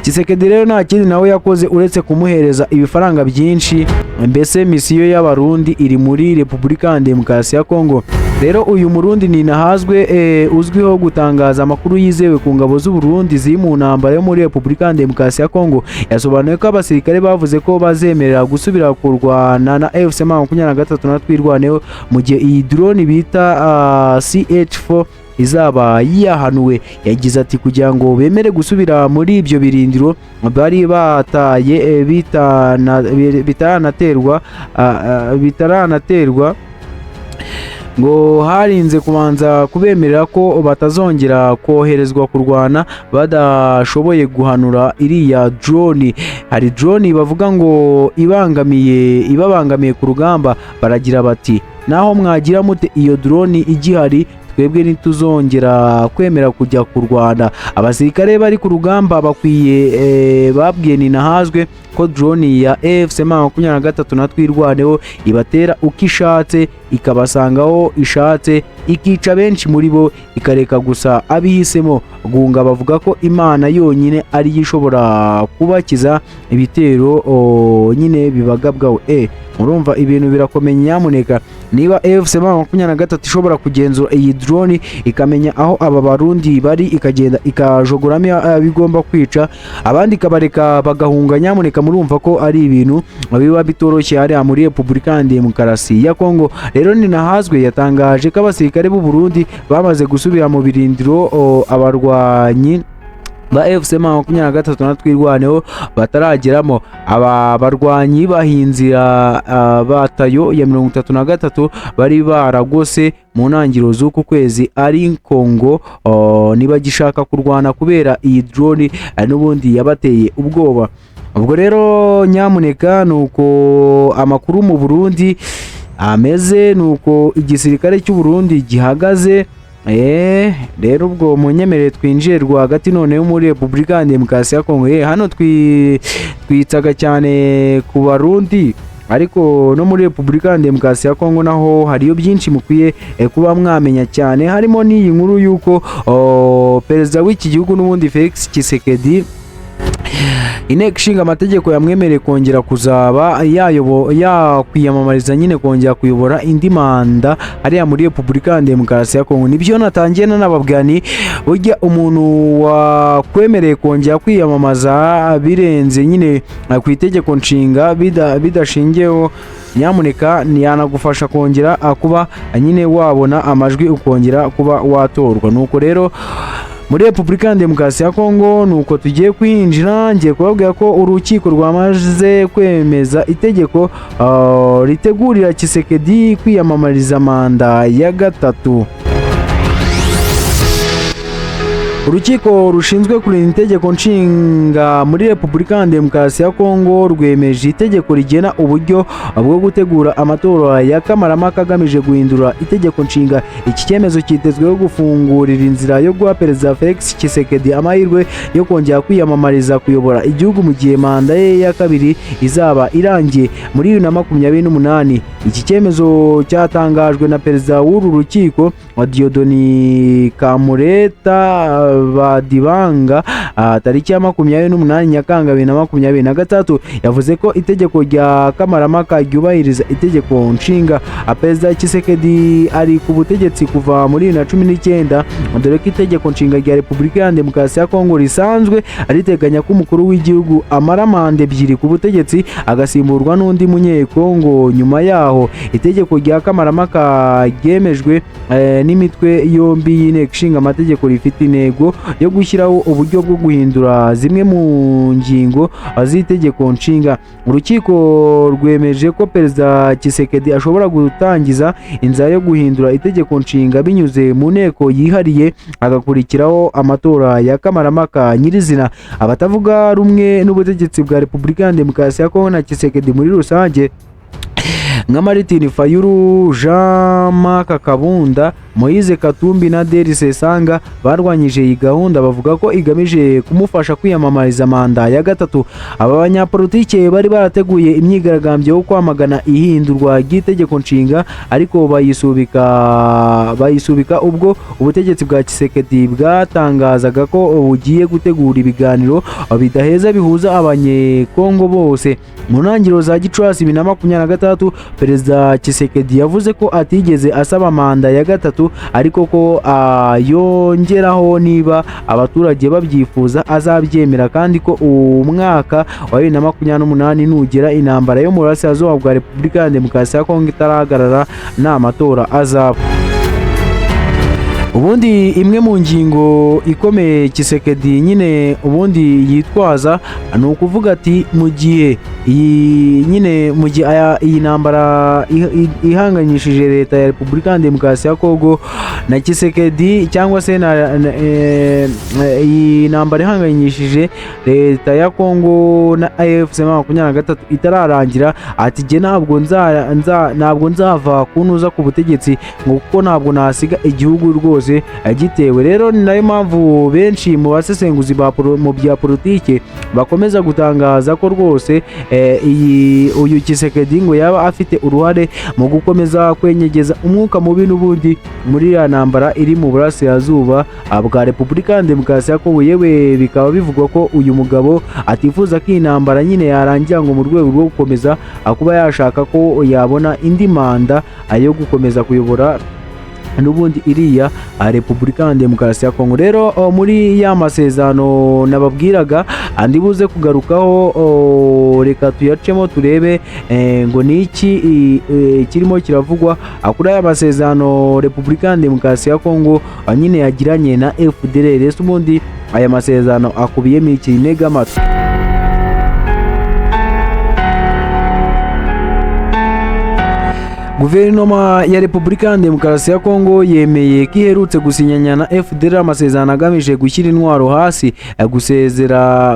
Tshisekedi rero nta kindi nawe yakoze uretse kumuhereza ibifaranga byinshi. Mbese misiyo y'Abarundi iri muri Repubulika ya Demokarasi ya Kongo. Rero uyu Murundi ni Nahazwe, uzwiho gutangaza amakuru yizewe ku ngabo z'u Burundi ziri mu ntambara yo muri Repubulika ya Demokarasi ya Kongo, yasobanuye ko abasirikare bavuze ko bazemerera gusubira kurwana na AFC 23 na Twirwaneho mu gihe iyi drone bita CH4 izaba yahanuwe. Yagize ati: "Kugira ngo bemere gusubira muri ibyo birindiro bari bataye bitaranaterwa, ngo harinze kubanza kubemerera ko batazongera koherezwa kurwana badashoboye guhanura iriya drone. Hari drone bavuga ngo ibabangamiye ku rugamba. Baragira bati: 'Naho mwagira mute, iyo drone igihari twebwe ntituzongera kwemera kujya kurwana.' Abasirikare bari ku rugamba bakwiye babwiye Ninahazwe ko drone ya AFC 23 na Twirwaneho ibatera uko ishatse, ikabasanga aho ishatse, ikica benshi muri bo, ikareka gusa abihisemo guhunga. Bavuga ko Imana yonyine ariyo ishobora kubakiza ibitero nyine bibagabwaho." Murumva ibintu birakomeye. Nyamuneka, niba AFC 23 ishobora kugenzura iyi drone, ikamenya aho aba Barundi bari, ikagenda ikajogoramo abo igomba kwica, abandi ikabareka bagahunga, nyamuneka murumva ko ari ibintu biba bitoroshye hariya muri Repubulika ya Demokarasi ya Kongo. Rero Ninahazwe yatangaje ko abasirikare b'u Burundi bamaze gusubira mu birindiro abarwanyi ba AFC 23 na Twirwaneho batarageramo. Aba barwanyi bahinzira batayo ya 33 bari baragose mu ntangiriro z'uku kwezi, ariko ngo ntibagishaka kurwana kubera iyi drone n'ubundi yabateye ubwoba. Ubwo rero nyamuneka, ni uko amakuru mu Burundi ameze, ni uko igisirikare cy'u Burundi gihagaze. Rero ubwo munyemerere twinjiye rwagati noneho muri Repubulika ya Demokarasi ya Kongo. Hano twitsaga cyane ku Barundi, ariko no muri Repubulika ya Demokarasi ya Kongo naho hariyo byinshi mukwiye kuba mwamenya cyane, harimo n'iyi nkuru y'uko perezida w'iki gihugu n'ubundi Felix Tshisekedi, Inteko Ishinga Amategeko yamwemereye kongera kuzaba yakwiyamamariza nyine kongera kuyobora indi manda hariya muri Repubulika ya Demokarasi ya Kongo. Nibyo natangiye nanababwira, ni burya umuntu wakwemereye kongera kwiyamamaza birenze nyine ku itegeko nshinga, bidashingiyeho, nyamuneka ntiyanagufasha kongera kuba nyine wabona amajwi ukongera kuba watorwa. Nuko rero muri Repubulika ya Demokarasi ya Kongo nuko tugiye kwinjira. Ngiye kubabwira ko urukiko rwamaze kwemeza itegeko ritegurira Tshisekedi kwiyamamariza manda ya gatatu. Urukiko rushinzwe kurinda itegeko nshinga muri Repubulika ya Demokarasi ya Kongo rwemeje itegeko rigena uburyo bwo gutegura amatora ya kamarampaka agamije guhindura itegeko nshinga. Iki cyemezo cyitezweho gufungurira inzira yo guha Perezida Felix Tshisekedi amahirwe yo kongera kwiyamamariza kuyobora igihugu mu gihe manda ye ya kabiri izaba irangiye muri 2028. Iki cyemezo cyatangajwe na perezida w'uru rukiko wa Dieudonné Kamuleta Badibanga tariki ya 28 Nyakanga 2023. Yavuze ko itegeko rya kamarampaka ryubahiriza itegeko nshinga. Perezida Tshisekedi ari ku butegetsi kuva muri 2019, dore ko itegeko nshinga rya Repubulika ya Demokarasi ya Kongo risanzwe riteganya ko umukuru w'igihugu amara manda ebyiri ku butegetsi, agasimburwa n'undi Munyekongo nyuma yaho. Itegeko rya kamarampaka ryemejwe n'imitwe yombi y'Inteko Ishinga Amategeko rifite intego yo gushyiraho uburyo bwo guhindura zimwe mu ngingo z'itegeko nshinga. Urukiko rwemeje ko Perezida Tshisekedi ashobora gutangiza inzira yo guhindura itegeko nshinga binyuze mu nteko yihariye, hagakurikiraho amatora ya kamarampaka nyirizina. Abatavuga rumwe n'ubutegetsi bwa Repubulika ya Demokarasi ya Kongo na Tshisekedi muri rusange Nka Martin Fayulu, Jean Marc Kabunda, Moise Katumbi na Delly Sesanga barwanyije iyi gahunda, bavuga ko igamije kumufasha kwiyamamariza manda ya gatatu. Aba banyapolitike bari barateguye imyigaragambyo yo kwamagana ihindurwa ry'itegeko nshinga, ariko bayisubika ubwo ubutegetsi bwa Tshisekedi bwatangazaga ko bugiye gutegura ibiganiro bidaheza bihuza Abanyekongo bose. Mu ntangiriro za Gicurasi 2026, Perezida Tshisekedi yavuze ko atigeze asaba manda ya gatatu, ariko ko yongeraho niba abaturage babyifuza azabyemera, kandi ko umwaka wa 2028 nugera intambara yo mu burasirazuba bwa Repubulika ya Demokarasi ya Kongo itarahagarara, nta matora azaba. Ubundi imwe mu ngingo ikomeye Tshisekedi nyine ubundi yitwaza ni ukuvuga ati mu gihe iyi nyine mu gihe iyi ntambara ihanganyishije leta ya Repubulika ya Demokarasi ya Kongo na Tshisekedi, cyangwa se iyi ntambara ihanganyishije leta ya Kongo na AFC M23 itararangira, ati jye ntabwo nzava kunuza ku butegetsi, ngo kuko ntabwo nasiga igihugu rwose gitewe. Rero ni nayo mpamvu benshi mu basesenguzi mu bya politike bakomeza gutangaza ko rwose iyi uyu Tshisekedi ngo yaba afite uruhare mu gukomeza kwenyegeza umwuka mubi n'ubundi muri ya ntambara iri mu burasirazuba bwa Repubulika ya Demokarasi ya Kongo. Yewe bikaba bivugwa ko uyu mugabo atifuza ko iyi ntambara nyine yarangira, ngo mu rwego rwo gukomeza kuba yashaka ko yabona indi manda yo gukomeza kuyobora n'ubundi iriya Repubulika ya Demokarasi ya Kongo. Rero muri ya masezerano nababwiraga andi buze kugarukaho, reka tuyacemo turebe ngo ni iki kirimo kiravugwa kuri aya masezerano Repubulika ya Demokarasi ya Kongo nyine yagiranye na FDLR. Ese ubundi aya masezerano akubiyemo iki? Ntega amatwi. Guverinoma ya Repubulika ya Demokarasi ya Kongo yemeye ko iherutse gusinyanya na FDLR amasezerano agamije gushyira intwaro hasi, gusezera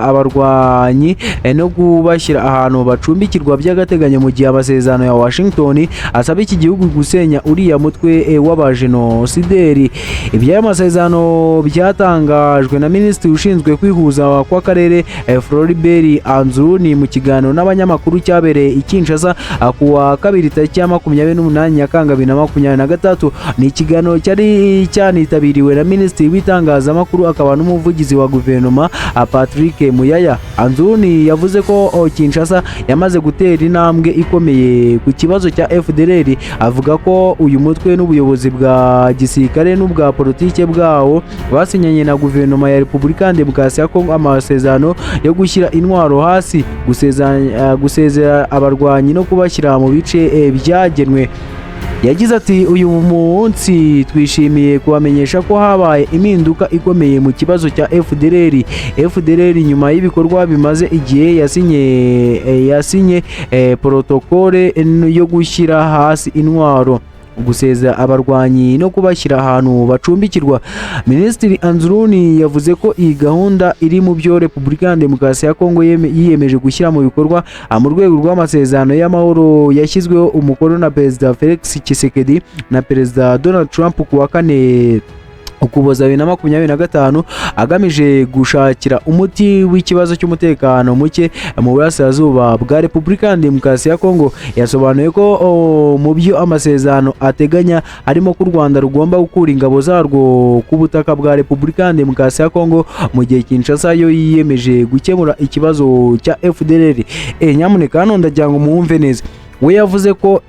abarwanyi no kubashyira ahantu bacumbikirwa by'agateganyo, mu gihe amasezerano ya Washington asaba iki gihugu gusenya uriya mutwe w'abajenosideri. Iby'aya masezerano byatangajwe na Minisitiri ushinzwe kwihuza kw'akarere, Floribert Anzuruni, mu kiganiro n'abanyamakuru cyabereye i Kinshasa ku wa kabiri tariki ya 28 Nyakanga 2023. Ni ikiganiro cyari cyanitabiriwe na Minisitiri w'itangazamakuru akaba n'umuvugizi wa guverinoma, Patrick Muyaya. Anzuruni yavuze ko Kinshasa yamaze gutera intambwe ikomeye ku kibazo cya FDLR, avuga ko uyu mutwe n'ubuyobozi bwa gisirikare n'ubwa politike bwawo basinyanye na guverinoma ya Repubulika ya Demokarasi ya Kongo amasezerano yo gushyira intwaro hasi, gusezera abarwanyi no kubashyira mu bice byagenwe. Yagize ati: "Uyu munsi twishimiye kubamenyesha ko habaye impinduka ikomeye mu kibazo cya FDLR. FDLR nyuma y'ibikorwa bimaze igihe yasinye protokole yo gushyira hasi intwaro, gusezera abarwanyi no kubashyira ahantu bacumbikirwa." Minisitiri Anzuruni yavuze ko iyi gahunda iri mu byo Repubulika ya Demokarasi ya Kongo yiyemeje gushyira mu bikorwa mu rwego rw'amasezerano y'amahoro yashyizweho umukono na Perezida Felix Tshisekedi na Perezida Donald Trump ku wa kane Ukuboza 2025, agamije gushakira umuti w'ikibazo cy'umutekano muke mu burasirazuba bwa Repubulika ya Demokarasi ya Kongo. Yasobanuye ko mu byo amasezerano ateganya harimo ko u Rwanda rugomba gukura ingabo zarwo ku butaka bwa Repubulika ya Demokarasi ya Kongo, mu gihe Kinshasa yo yiyemeje gukemura ikibazo cya FDLR. Nyamuneka hano ndagira ngo muwumve neza. We yavuze ko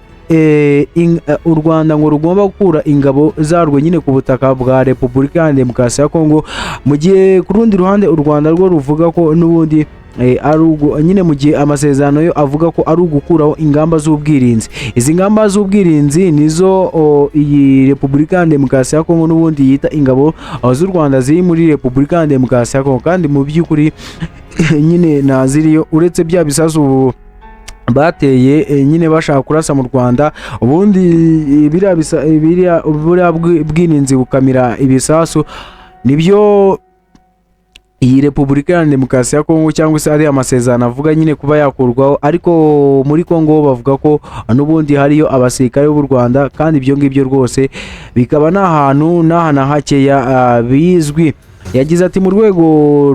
u Rwanda ngo rugomba gukura ingabo zarwo nyine ku butaka bwa Repubulika ya Demokarasi ya Kongo, mu gihe ku rundi ruhande u Rwanda rwo ruvuga ko n'ubundi ari nyine mu gihe amasezerano yo avuga ko ari ugukuraho ingamba z'ubwirinzi. Izi ngamba z'ubwirinzi nizo iyi Repubulika ya Demokarasi ya Kongo n'ubundi yita ingabo z'u Rwanda ziri muri Repubulika ya Demokarasi ya Kongo, kandi mu by'ukuri nyine ntaziriyo, uretse bya bisasu bateye nyine bashaka kurasa mu Rwanda. Ubundi buriya bwirinzi bukamira ibisasu, nibyo Iyi Repubulika Iharanira Demokarasi ya Kongo, cyangwa se ariya masezerano avuga nyine kuba yakurwaho, ariko muri Kongo bavuga ko n'ubundi hariyo abasirikare b'u Rwanda, kandi ibyo ngibyo rwose bikaba nta hantu n'aha na hakeya bizwi. Yagize ati: "Mu rwego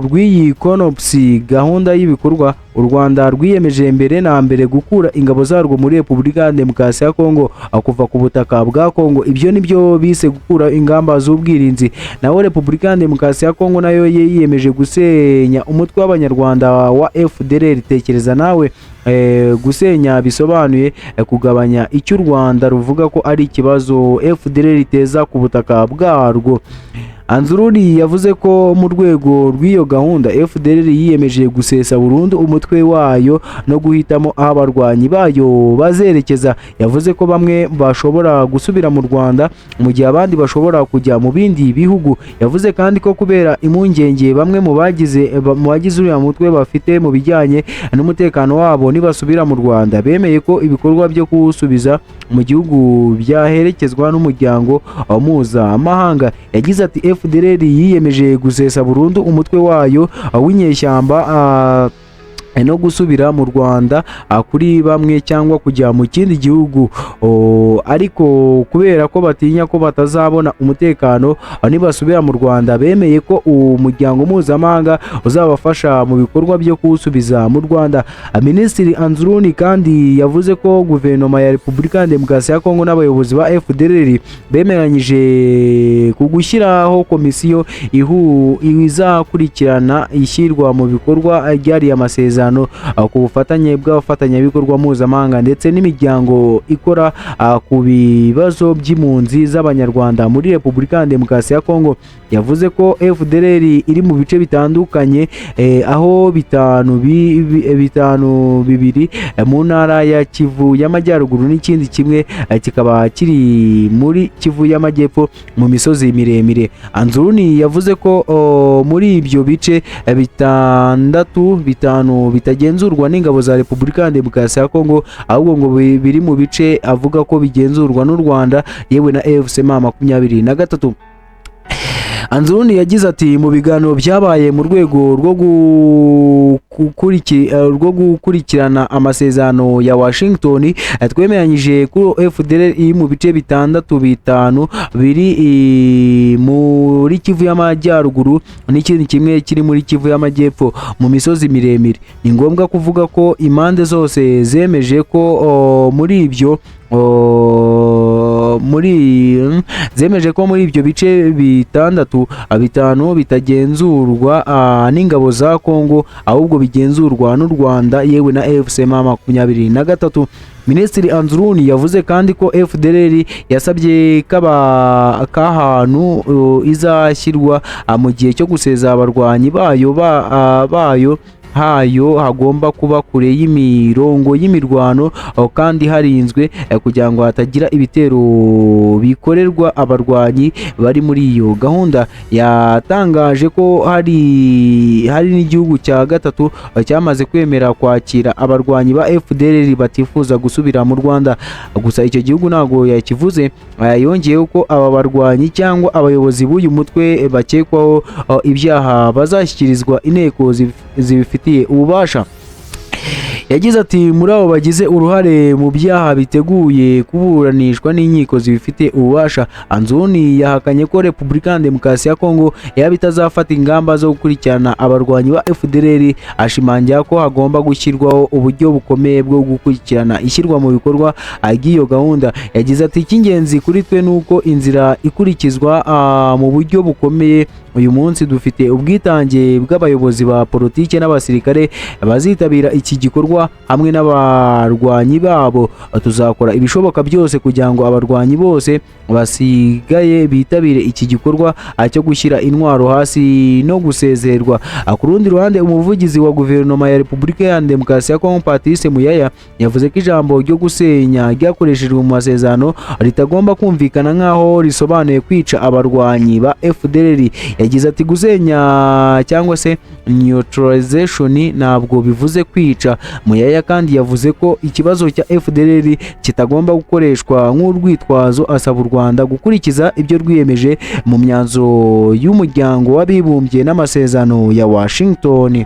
rw'iyi CONOPS, gahunda y'ibikorwa, u Rwanda rwiyemeje mbere na mbere gukura ingabo zarwo muri Repubulika ya Demokarasi ya Kongo, kuva ku butaka bwa Kongo. Ibyo nibyo bise gukura ingamba z'ubwirinzi. Naho Repubulika ya Demokarasi ya Kongo nayo yiyemeje gusenya umutwe w'Abanyarwanda wa FDLR." Tekereza nawe, gusenya bisobanuye kugabanya icyo u Rwanda ruvuga ko ari ikibazo FDLR iteza ku butaka bwarwo. Anzuruni yavuze ko mu rwego rw'iyo gahunda, FDLR yiyemeje gusesa burundu umutwe wayo no guhitamo aho abarwanyi bayo bazerekeza. Yavuze ko bamwe bashobora gusubira mu Rwanda, mu gihe abandi bashobora kujya mu bindi bihugu. Yavuze kandi ko kubera impungenge bamwe mu bagize uriya mutwe bafite mu bijyanye n'umutekano wabo nibasubira mu Rwanda, bemeye ko ibikorwa byo kuwusubiza mu gihugu byaherekezwa n'umuryango mpuzamahanga. Yagize ati: "FDLR yiyemeje gusesa burundu umutwe wayo w'inyeshyamba no gusubira mu Rwanda kuri bamwe cyangwa kujya mu kindi gihugu. Ariko kubera ko batinya ko batazabona umutekano nibasubira mu Rwanda, bemeye ko umuryango mpuzamahanga uzabafasha mu bikorwa byo kuwusubiza mu Rwanda." Minisitiri Anzuruni kandi yavuze ko guverinoma ya Repubulika ya Demokarasi ya Kongo n'abayobozi ba FDLR bemeranyije ku gushyiraho komisiyo izakurikirana ishyirwa mu bikorwa ry'ariya masezerano ku bufatanye bw'abafatanyabikorwa mpuzamahanga ndetse n'imiryango ikora ku bibazo by'impunzi z'Abanyarwanda muri Repubulika ya Demokarasi ya Kongo. Yavuze ko FDLR iri mu bice bitandukanye, aho bitanu bitanu bibiri mu ntara ya Kivu y'Amajyaruguru, n'ikindi kimwe kikaba kiri muri Kivu y'Amajyepfo mu misozi miremire. Anzuruni yavuze ko muri ibyo bice bitandatu, bitanu bitagenzurwa n'ingabo za Repubulika ya Demokarasi ya Kongo, ahubwo ngo biri mu bice avuga ko bigenzurwa n'u Rwanda yewe na AFC M23. Anzuruni yagize ati: "Mu biganiro byabaye mu rwego rwo gukurikirana amasezerano ya Washington, twemeranyije ko FDLR iri mu bice bitandatu, bitanu biri muri Kivu y'Amajyaruguru n'ikindi kimwe kiri muri Kivu y'Amajyepfo mu misozi miremire. Ni ngombwa kuvuga ko impande zose zemeje ko muri ibyo o, muri zemeje ko muri ibyo bice bitandatu, bitanu bitagenzurwa n'ingabo za Kongo, ahubwo bigenzurwa n'u Rwanda yewe na AFC M23." Minisitiri Anzuruni yavuze kandi ko FDLR yasabye kaba k'ahantu izashyirwa mu gihe cyo guseza abarwanyi bayo bayo hayo hagomba kuba kure y'imirongo y'imirwano aho kandi harinzwe, kugira ngo hatagira ibitero bikorerwa abarwanyi bari muri iyo gahunda. Yatangaje ko hari n'igihugu cya gatatu cyamaze kwemera kwakira abarwanyi ba FDLR batifuza gusubira mu Rwanda, gusa icyo gihugu ntabwo yakivuze. Yongeyeho ko aba barwanyi cyangwa abayobozi b'uyu mutwe bakekwaho ibyaha bazashyikirizwa inteko zibifitiye ububasha. Yagize ati: "Muri abo bagize uruhare mu byaha biteguye kuburanishwa n'inkiko zibifitiye ububasha." Anzuni yahakanye ko Repubulika ya Demokarasi ya Kongo yaba itazafata ingamba zo gukurikirana abarwanyi ba FDLR, ashimangira ko hagomba gushyirwaho uburyo bukomeye bwo gukurikirana ishyirwa mu bikorwa ry'iyo gahunda. Yagize ati: "Icy'ingenzi kuri twe ni uko inzira ikurikizwa mu buryo bukomeye. Uyu munsi dufite ubwitange bw'abayobozi ba politike n'abasirikare bazitabira iki gikorwa hamwe n'abarwanyi babo. Tuzakora ibishoboka byose kugira ngo abarwanyi bose basigaye bitabire iki gikorwa cyo gushyira intwaro hasi no gusezerwa." Ku rundi ruhande, umuvugizi wa guverinoma ya Repubulika ya Demokarasi ya Kongo, Patrice Muyaya, yavuze ko ijambo ryo gusenya ryakoreshejwe mu masezerano ritagomba kumvikana nk'aho risobanuye kwica abarwanyi ba FDLR. Yagize ati: "Gusenya cyangwa se neutralization ntabwo bivuze kwica. Mu Muyaya kandi yavuze ko ikibazo cya FDLR kitagomba gukoreshwa nk'urwitwazo, asaba u Rwanda gukurikiza ibyo rwiyemeje mu myanzuro y'Umuryango w'Abibumbye n'amasezerano ya Washington.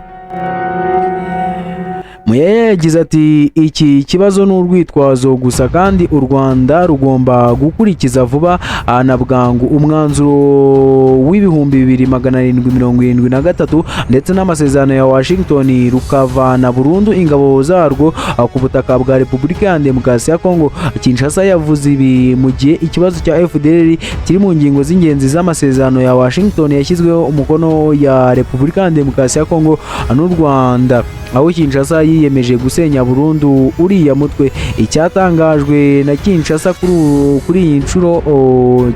Muyaya yagize ati: "Iki kibazo ni urwitwazo gusa, kandi u Rwanda rugomba gukurikiza vuba na bwangu umwanzuro w'2773 ndetse n'amasezerano ya Washington, rukavana burundu ingabo zarwo ku butaka bwa Repubulika ya Demokarasi ya Kongo." Kinshasa yavuze ibi mu gihe ikibazo cya FDLR kiri mu ngingo z'ingenzi z'amasezerano ya Washington yashyizweho umukono ya Repubulika ya Demokarasi ya Kongo n'u Rwanda, aho Kinshasa yiyemeje gusenya burundu uriya mutwe. Icyatangajwe na Kinshasa kuri iyi nshuro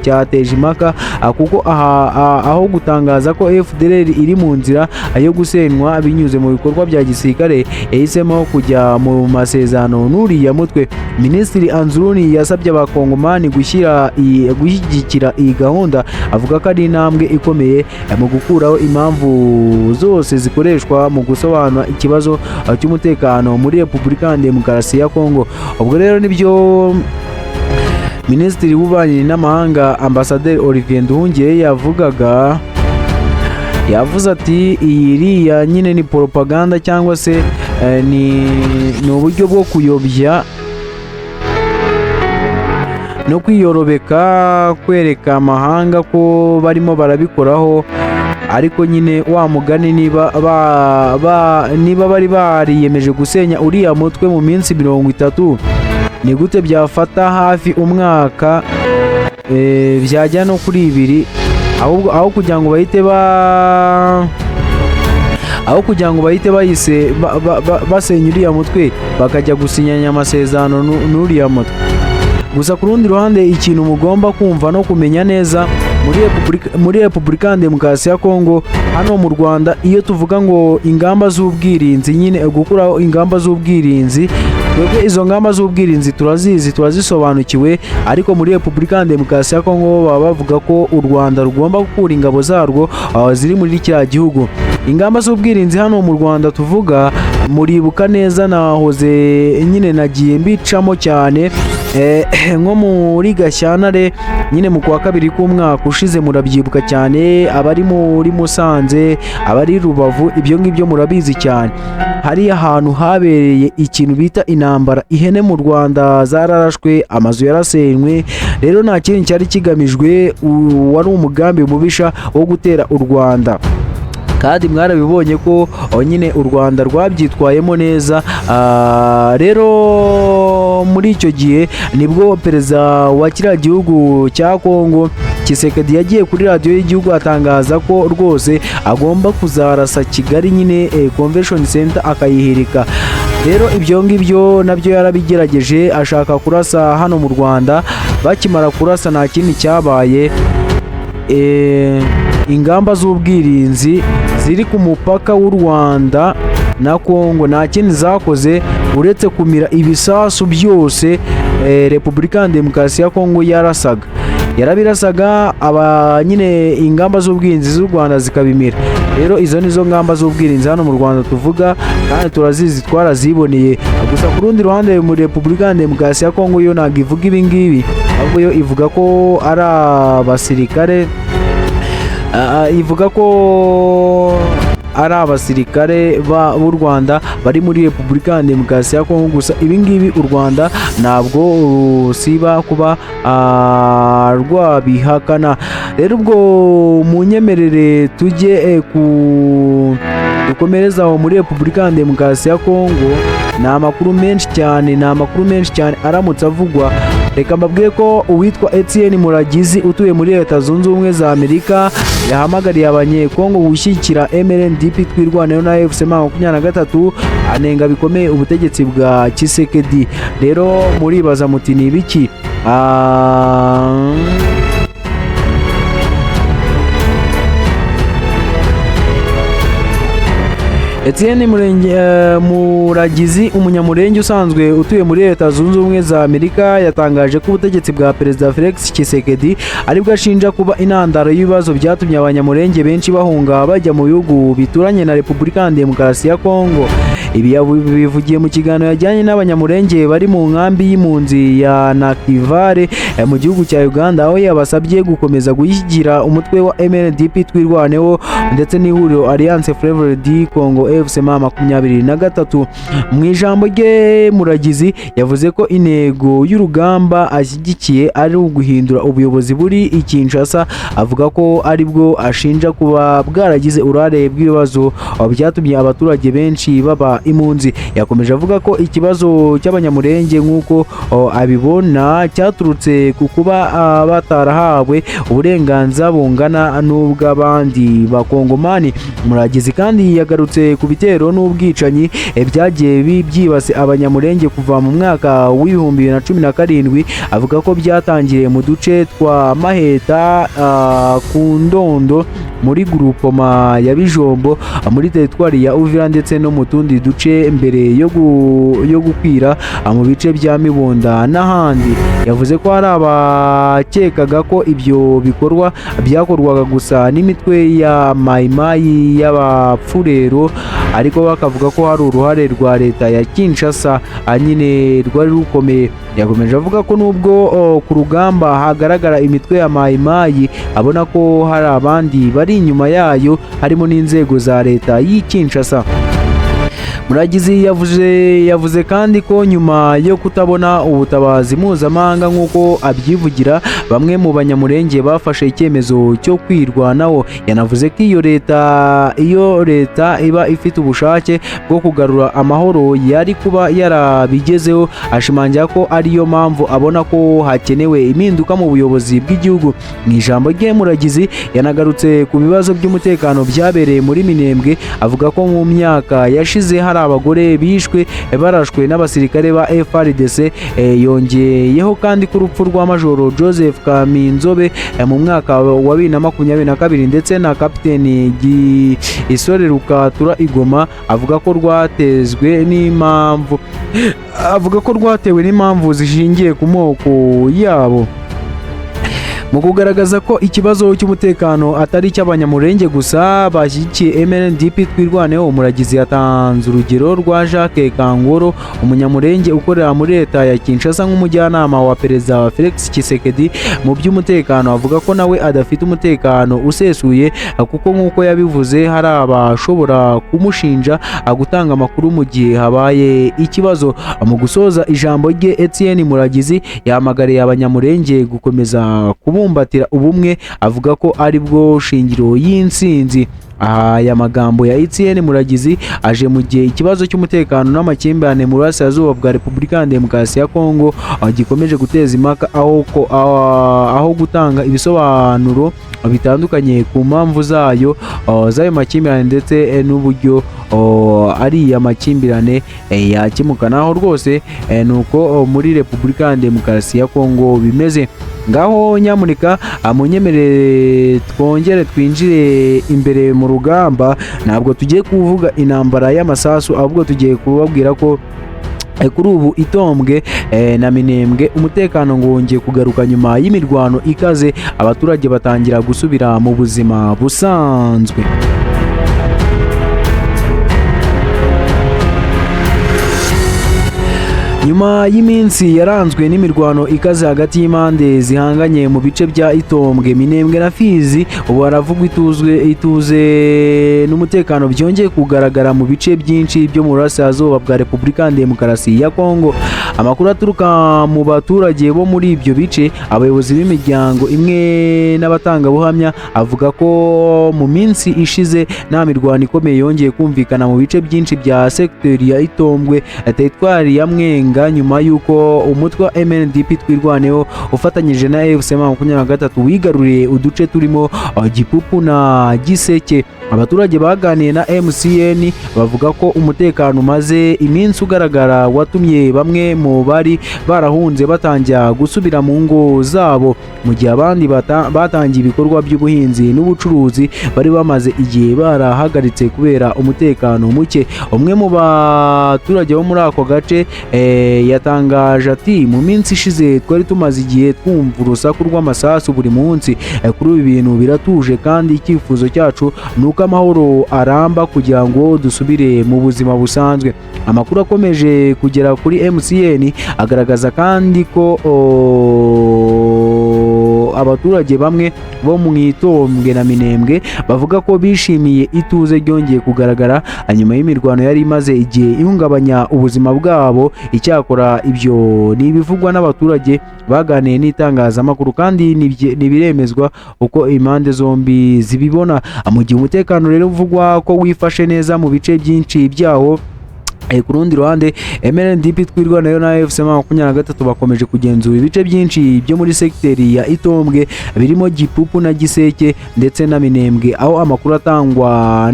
cyateje impaka, kuko aho gutangaza ko FDLR iri mu nzira yo gusenywa binyuze mu bikorwa bya gisirikare, yahisemo kujya mu masezerano n'uriya mutwe. Minisitiri Anzuruni yasabye Abakongomani gushyigikira iyi gahunda, avuga ko ari intambwe ikomeye mu gukuraho impamvu zose zikoreshwa mu gusobanura ikibazo cy'umutekano muri Repubulika ya Demokarasi ya Kongo. Ubwo rero nibyo Minisitiri w'Ububanyi n'Amahanga, Ambasaderi Olivier Nduhungirehe, yavugaga. Yavuze ati: "Iyi iriya nyine ni propaganda cyangwa se ni uburyo bwo kuyobya no kwiyorobeka, kwereka amahanga ko barimo barabikoraho." Ariko nyine wa mugani, niba bari bariyemeje gusenya uriya mutwe mu minsi 30, ni gute byafata hafi umwaka, byajya no kuri 2, ahubwo aho kugira ngo bahite bahise basenya uriya mutwe, bakajya gusinyanya amasezerano n'uriya mutwe? Gusa ku rundi ruhande, ikintu mugomba kumva no kumenya neza muri Repubulika ya Demokarasi ya Kongo, hano mu Rwanda, iyo tuvuga ngo ingamba z'ubwirinzi nyine, gukuraho ingamba z'ubwirinzi, twebwe izo ngamba z'ubwirinzi turazizi, turazisobanukiwe. Ariko muri Repubulika ya Demokarasi ya Kongo baba bavuga ko u Rwanda rugomba gukura ingabo zarwo ziri muri kiriya gihugu. Ingamba z'ubwirinzi hano mu Rwanda tuvuga, muribuka neza, nahoze nyine nagiye mbicamo cyane, nko muri Gashyantare nyine mu kwa kabiri k'umwaka ushize, murabyibuka cyane, abari muri Musanze, abari Rubavu, ibyo ngibyo murabizi cyane. Hariya ahantu habereye ikintu bita intambara, ihene mu Rwanda zararashwe, amazu yarasenywe. Rero nta kindi cyari kigamijwe, wari umugambi mubisha wo gutera u Rwanda, kandi mwarabibonye ko nyine u Rwanda rwabyitwayemo neza. Rero muri icyo gihe nibwo perezida wa kiriya gihugu cya Kongo, Tshisekedi, yagiye kuri radiyo y'igihugu atangaza ko rwose agomba kuzarasa Kigali nyine, Convention Center akayihirika. Rero ibyo ngibyo nabyo yarabigerageje, ashaka kurasa hano mu Rwanda. Bakimara kurasa, nta kindi cyabaye, ingamba z'ubwirinzi ziri ku mupaka w'u Rwanda na Kongo nta kindi zakoze uretse kumira ibisasu byose Repubulika ya Demokarasi ya Kongo yarasaga, yarabirasaga, aba nyine ingamba z'ubwirinzi z'u Rwanda zikabimira. Rero izo nizo ngamba z'ubwirinzi hano mu Rwanda tuvuga, kandi turazizi, twaraziboneye. Gusa ku rundi ruhande, muri Repubulika ya Demokarasi ya Kongo yo ntabwo ivuga ibi ngibi, ahubwo yo ivuga ko ari abasirikare, ivuga ko ari abasirikare b'u Rwanda bari muri Repubulika ya Demokarasi ya Kongo. Gusa ibi ngibi u Rwanda ntabwo rusiba kuba rwabihakana. Rero ubwo munyemerere tujye ku dukomereze aho muri Repubulika ya Demokarasi ya Kongo. Ni amakuru menshi cyane, ni amakuru menshi cyane aramutse avugwa. Reka mbabwire ko uwitwa Etienne Muragizi utuye muri Leta Zunze Ubumwe za Amerika yahamagariye Abanyekongo gushyigikira MRNDP Twirwaneho na AFC 23, anenga bikomeye ubutegetsi bwa Tshisekedi. Rero muribaza muti: "Ni ibiki?" Etienne Muragizi, Umunyamurenge usanzwe utuye muri Leta Zunze Ubumwe za Amerika, yatangaje ko ubutegetsi bwa Perezida Felix Tshisekedi aribwo ashinja kuba intandaro y'ibibazo byatumye Abanyamurenge benshi bahunga bajya mu bihugu bituranye na Repubulika ya Demokarasi ya Kongo. Ibi yabivugiye mu kiganiro yajyanye n'Abanyamurenge bari mu nkambi y'impunzi ya Nakivale mu gihugu cya Uganda, aho yabasabye gukomeza gushyigikira umutwe wa MNDP Twirwaneho ndetse n'ihuriro Alliance Fleuve du Congo AFC M23. Mu ijambo rye, Muragizi yavuze ko intego y'urugamba ashyigikiye ari uguhindura ubuyobozi buri i Kinshasa, avuga ko aribwo ashinja kuba bwaragize uruhare bw'ibibazo byatumye abaturage benshi baba impunzi. Yakomeje avuga ko ikibazo cy'Abanyamurenge, nk'uko abibona, cyaturutse ku kuba batarahawe uburenganzira bungana n'ubw'abandi Bakongomani. Muragizi kandi yagarutse ku bitero n'ubwicanyi byagiye byibase Abanyamurenge kuva mu mwaka w'2017, avuga ko byatangiriye mu duce twa Maheta, ku Ndondo muri Groupement ya Bijombo muri teritwari ya Uvira, ndetse no mu tundi duce mbere yo gukwira mu bice bya Mibunda n'ahandi. Yavuze ko hari abakekaga ko ibyo bikorwa byakorwaga gusa n'imitwe ya Mayimayi y'Abapfurero, ariko bakavuga ko hari uruhare rwa leta ya Kinshasa nyine rwari rukomeye. Yakomeje avuga ko nubwo ku rugamba hagaragara imitwe ya Mayimayi, abona ko hari abandi bari inyuma yayo, harimo n'inzego za leta y'i Kinshasa. Muragizi yavuze kandi ko nyuma yo kutabona ubutabazi mpuzamahanga, nk'uko abyivugira, bamwe mu Banyamurenge bafashe icyemezo cyo kwirwanaho. Yanavuze ko iyo leta iba ifite ubushake bwo kugarura amahoro yari kuba yarabigezeho, ashimangira ko ariyo mpamvu abona ko hakenewe impinduka mu buyobozi bw'igihugu. Mu ijambo rye, Muragizi yanagarutse ku bibazo by'umutekano byabereye muri Minembwe, avuga ko mu myaka yashize hari abagore bishwe barashwe n'abasirikare ba FARDC. Yongeyeho kandi ko urupfu rwa Majoro Joseph Kaminzobe mu mwaka wa 2022 ndetse na Kapiteni Isore Rukatura Igoma, avuga ko rwatewe n'impamvu zishingiye ku moko yabo. Mu kugaragaza ko ikibazo cy'umutekano atari icy'Abanyamurenge gusa bashyigikiye MNDP Twirwaneho, Umuragizi yatanze urugero rwa Jacques Kangoro, Umunyamurenge ukorera muri leta ya Kinshasa nk'umujyanama wa Perezida Felix Tshisekedi mu by'umutekano, avuga ko nawe adafite umutekano usesuye kuko, nk'uko yabivuze, hari abashobora kumushinja gutanga amakuru mu gihe habaye ikibazo. Mu gusoza ijambo rye, Etienne Muragizi yahamagariye Abanyamurenge gukomeza kubumbatira ubumwe, avuga ko ari bwo shingiro y'intsinzi. Aha aya magambo ya Etienne Muragizi aje mu gihe ikibazo cy'umutekano n'amakimbirane mu burasirazuba bwa Repubulika ya Demokarasi ya Kongo gikomeje guteza impaka, aho gutanga ibisobanuro bitandukanye ku mpamvu zayo z'ayo makimbirane ndetse n'uburyo ariya makimbirane yakemuka. Naho rwose ni uko muri Repubulika ya Demokarasi ya Kongo bimeze. Ngaho nyamuneka munyemerere twongere twinjire imbere mu rugamba. Ntabwo tugiye kuvuga intambara y'amasasu, ahubwo tugiye kubabwira ko kuri ubu Itombwe na Minembwe umutekano ngo wongeye kugaruka nyuma y'imirwano ikaze, abaturage batangira gusubira mu buzima busanzwe. Nyuma y'iminsi yaranzwe n'imirwano ikaze hagati y'impande zihanganye mu bice bya Itombwe, Minembwe na Fizi, ubu haravugwa ituze n'umutekano byongeye kugaragara mu bice byinshi byo mu burasirazuba bwa Repubulika ya Demokarasi ya Kongo. Amakuru aturuka mu baturage bo muri ibyo bice, abayobozi b'imiryango imwe n'abatangabuhamya avuga ko mu minsi ishize nta mirwano ikomeye yongeye kumvikana mu bice byinshi bya sekiteri ya Itombwe, teritwari ya Mwenga, nyuma y'uko umutwe wa MNDP Twirwaneho ufatanyije na AFC M23 wigaruriye uduce turimo Gipupu na Giseke. Abaturage baganiye na MCN bavuga ko umutekano umaze iminsi ugaragara watumye bamwe mu bari barahunze batangira gusubira mu ngo zabo, mu gihe abandi batangiye ibikorwa by'ubuhinzi n'ubucuruzi bari bamaze igihe barahagaritse kubera umutekano muke. Umwe mu baturage bo muri ako gace Yatangaje ati: "Mu minsi ishize twari tumaze igihe twumva urusaku rw'amasasu buri munsi. Kuri ubu ibintu biratuje, kandi icyifuzo cyacu ni uko amahoro aramba kugira ngo dusubire mu buzima busanzwe." Amakuru akomeje kugera kuri MCN agaragaza kandi ko abaturage bamwe bo mu Itombwe na Minembwe bavuga ko bishimiye ituze ryongeye kugaragara nyuma y'imirwano yari imaze igihe ihungabanya ubuzima bwabo. Icyakora ibyo ni ibivugwa n'abaturage baganiye n'itangazamakuru, kandi ntibiremezwa uko impande zombi zibibona. Mu gihe umutekano rero uvugwa ko wifashe neza mu bice byinshi byaho, ku rundi ruhande MRNDP Twirwaneho na AFC 23 bakomeje kugenzura ibice byinshi byo muri segiteri ya Itombwe, birimo Gipupu na Giseke ndetse na Minembwe, aho amakuru atangwa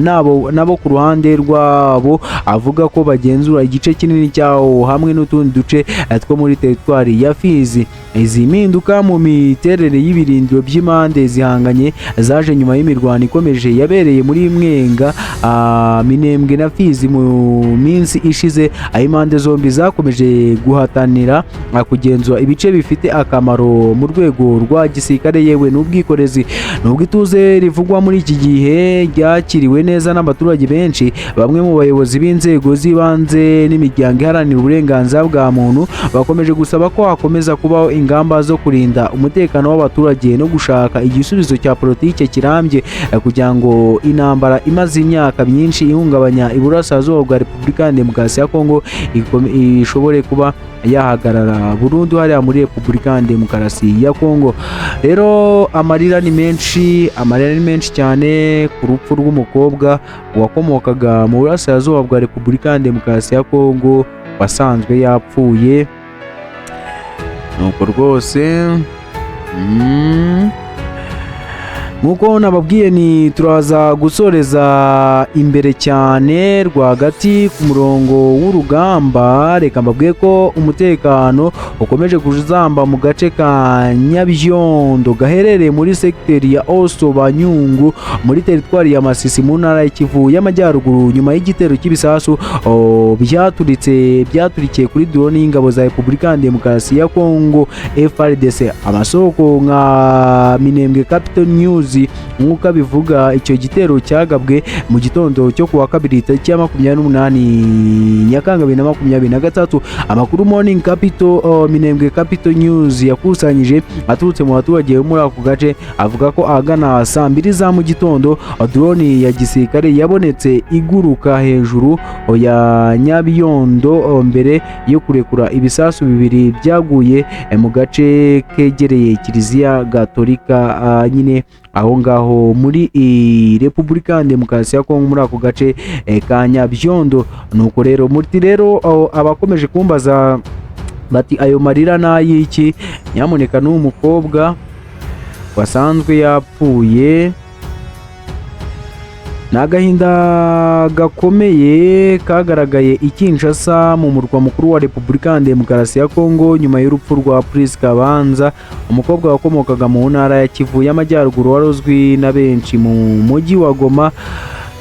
nabo ku ruhande rwabo avuga ko bagenzura igice kinini cyawo hamwe n'utundi duce two muri teritwari ya Fizi. Izi mpinduka mu miterere y'ibirindiro by'impande zihanganye zaje nyuma y'imirwano ikomeje yabereye muri Mwenga, Minembwe na Fizi mu minsi ishize, aho impande zombi zakomeje guhatanira kugenzura ibice bifite akamaro mu rwego rwa gisirikare yewe n'ubwikorezi. Nubwo ituze rivugwa muri iki gihe ryakiriwe neza n'abaturage benshi, bamwe mu bayobozi b'inzego z'ibanze n'imiryango iharanira uburenganzira bwa muntu bakomeje gusaba ko hakomeza kubaho ingamba zo kurinda umutekano w'abaturage no gushaka igisubizo cya politike kirambye kugira ngo intambara imaze imyaka myinshi ihungabanya iburasirazuba bwa Repubulika ya Demokarasi ya Kongo ishobore kuba yahagarara burundu hariya muri Repubulika ya Demokarasi ya Kongo. Rero amarira ni menshi, amarira ni menshi cyane ku rupfu rw'umukobwa wakomokaga mu burasirazuba bwa Repubulika ya Demokarasi ya Kongo wasanzwe yapfuye. Nuko rwose nk'uko nababwiye, ni turaza gusoreza imbere cyane rwagati ku murongo w'urugamba. Reka mbabwiye ko umutekano ukomeje kuzamba mu gace ka Nyabyondo gaherereye muri segiteri ya Oso Banyungu muri teritwari ya Masisi mu ntara ya Kivu y'Amajyaruguru, nyuma y'igitero cy'ibisasu byaturitse byaturikiye kuri drone y'ingabo za Repubulika ya Demokarasi ya Kongo, FARDC. Amasoko nka Minembwe Capital News nk'uko abivuga, icyo gitero cyagabwe mu gitondo cyo kuwa kabiri, tariki ya 28 Nyakanga 2023. Amakuru Morning Capital Minembwe Capital News yakusanyije aturutse mu baturage bo muri ako gace avuga ko ahagana saa 2 za mu gitondo drone ya gisirikare yabonetse iguruka hejuru ya Nyabiyondo mbere yo kurekura ibisasu bibiri byaguye mu gace kegereye Kiliziya Gatolika, nyine aho ngaho muri Repubulika ya Demokarasi ya Kongo, muri ako gace ka Nyabyondo. Nuko rero muti rero abakomeje kumbaza bati: "Ayo marira ni ay'iki?" Nyamuneka, ni umukobwa wasanzwe yapfuye. Ni agahinda gakomeye kagaragaye i Kinshasa mu murwa mukuru wa Repubulika ya Demokarasi ya Kongo nyuma y'urupfu rwa Prince Kabanza, umukobwa wakomokaga mu ntara ya Kivu y'Amajyaruguru wari uzwi na benshi mu mujyi wa Goma.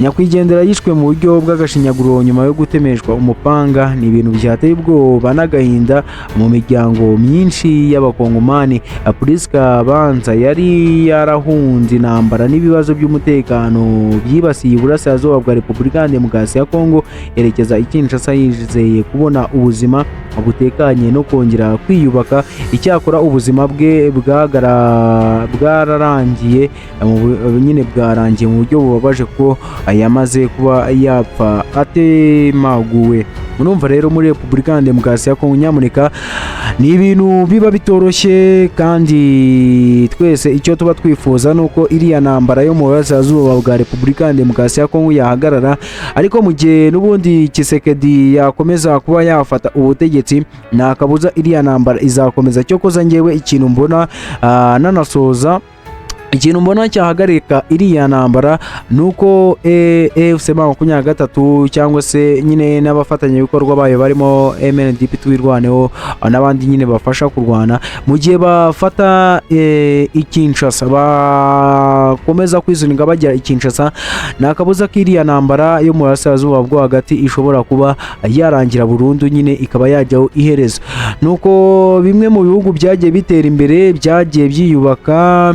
Nyakwigendera yishwe mu buryo bw'agashinyaguro nyuma yo gutemeshwa umupanga. Ni ibintu byateye ubwoba n'agahinda mu miryango myinshi y'Abakongomani. Prince Kabanza yari yarahunze intambara n'ibibazo by'umutekano byibasiye iburasirazuba bwa Repubulika ya Demokarasi ya Kongo, yerekeza i Kinshasa yizeye kubona ubuzima butekanye no kongera kwiyubaka. Icyakora ubuzima bwe bwararangiye nyine bwarangiye mu buryo bubabaje, ko yamaze kuba yapfa atemaguwe. Murumva rero, muri Repubulika ya Demokarasi ya Kongo, nyamuneka, ni ibintu biba bitoroshye, kandi twese icyo tuba twifuza ni uko iriya ntambara yo mu burasirazuba bwa Repubulika ya Demokarasi ya Kongo yahagarara. Ariko mu gihe n'ubundi Tshisekedi yakomeza kuba yafata ubutegetsi, nta kabuza iriya ntambara izakomeza. Cyokoza ngewe ikintu mbona, nanasoza Ikintu mbona cyahagarika iriya ntambara ni uko AFC M23 cyangwa se nyine n'abafatanyabikorwa bayo barimo MNDP Twirwaneho n'abandi nyine bafasha kurwana, mu gihe bafata i Kinshasa, bakomeza kwisunika bajya i Kinshasa, nta kabuza ko iriya ntambara yo mu burasirazuba bwo hagati ishobora kuba yarangira burundu nyine, ikaba yajyaho iherezo. Nuko bimwe mu bihugu byagiye bitera imbere, byagiye byiyubaka,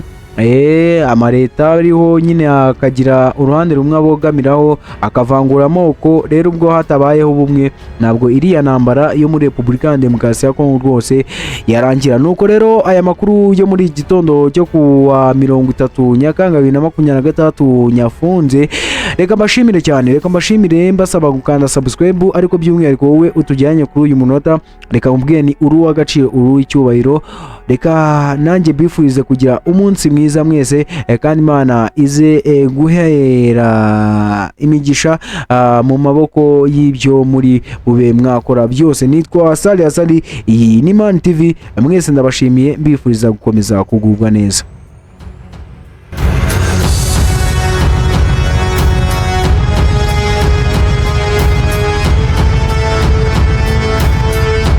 amaleta ariho nyine akagira uruhande rumwe abogamiraho, akavangura amoko. Rero ubwo hatabayeho ubumwe, ntabwo iriya ntambara yo muri Repubulika ya Demokarasi ya Kongo rwose yarangira. Nuko rero aya makuru yo muri iki gitondo cyo kuwa 30 Nyakanga 2026 nyafunze. Reka mbashimire cyane, reka mbashimire mbasaba gukanda subscribe, ariko by'umwihariko wowe utujyanye kuri uyu munota, reka nkubwire ni uri uw'agaciro, uri uw'icyubahiro. Reka nanjye mbifurize kugira umunsi mwiza mwese, kandi Imana ize guhera imigisha mu maboko y'ibyo muri bube mwakora byose. Nitwa Sali Asali, iyi ni Man TV. Mwese ndabashimiye, mbifuriza gukomeza kugubwa neza.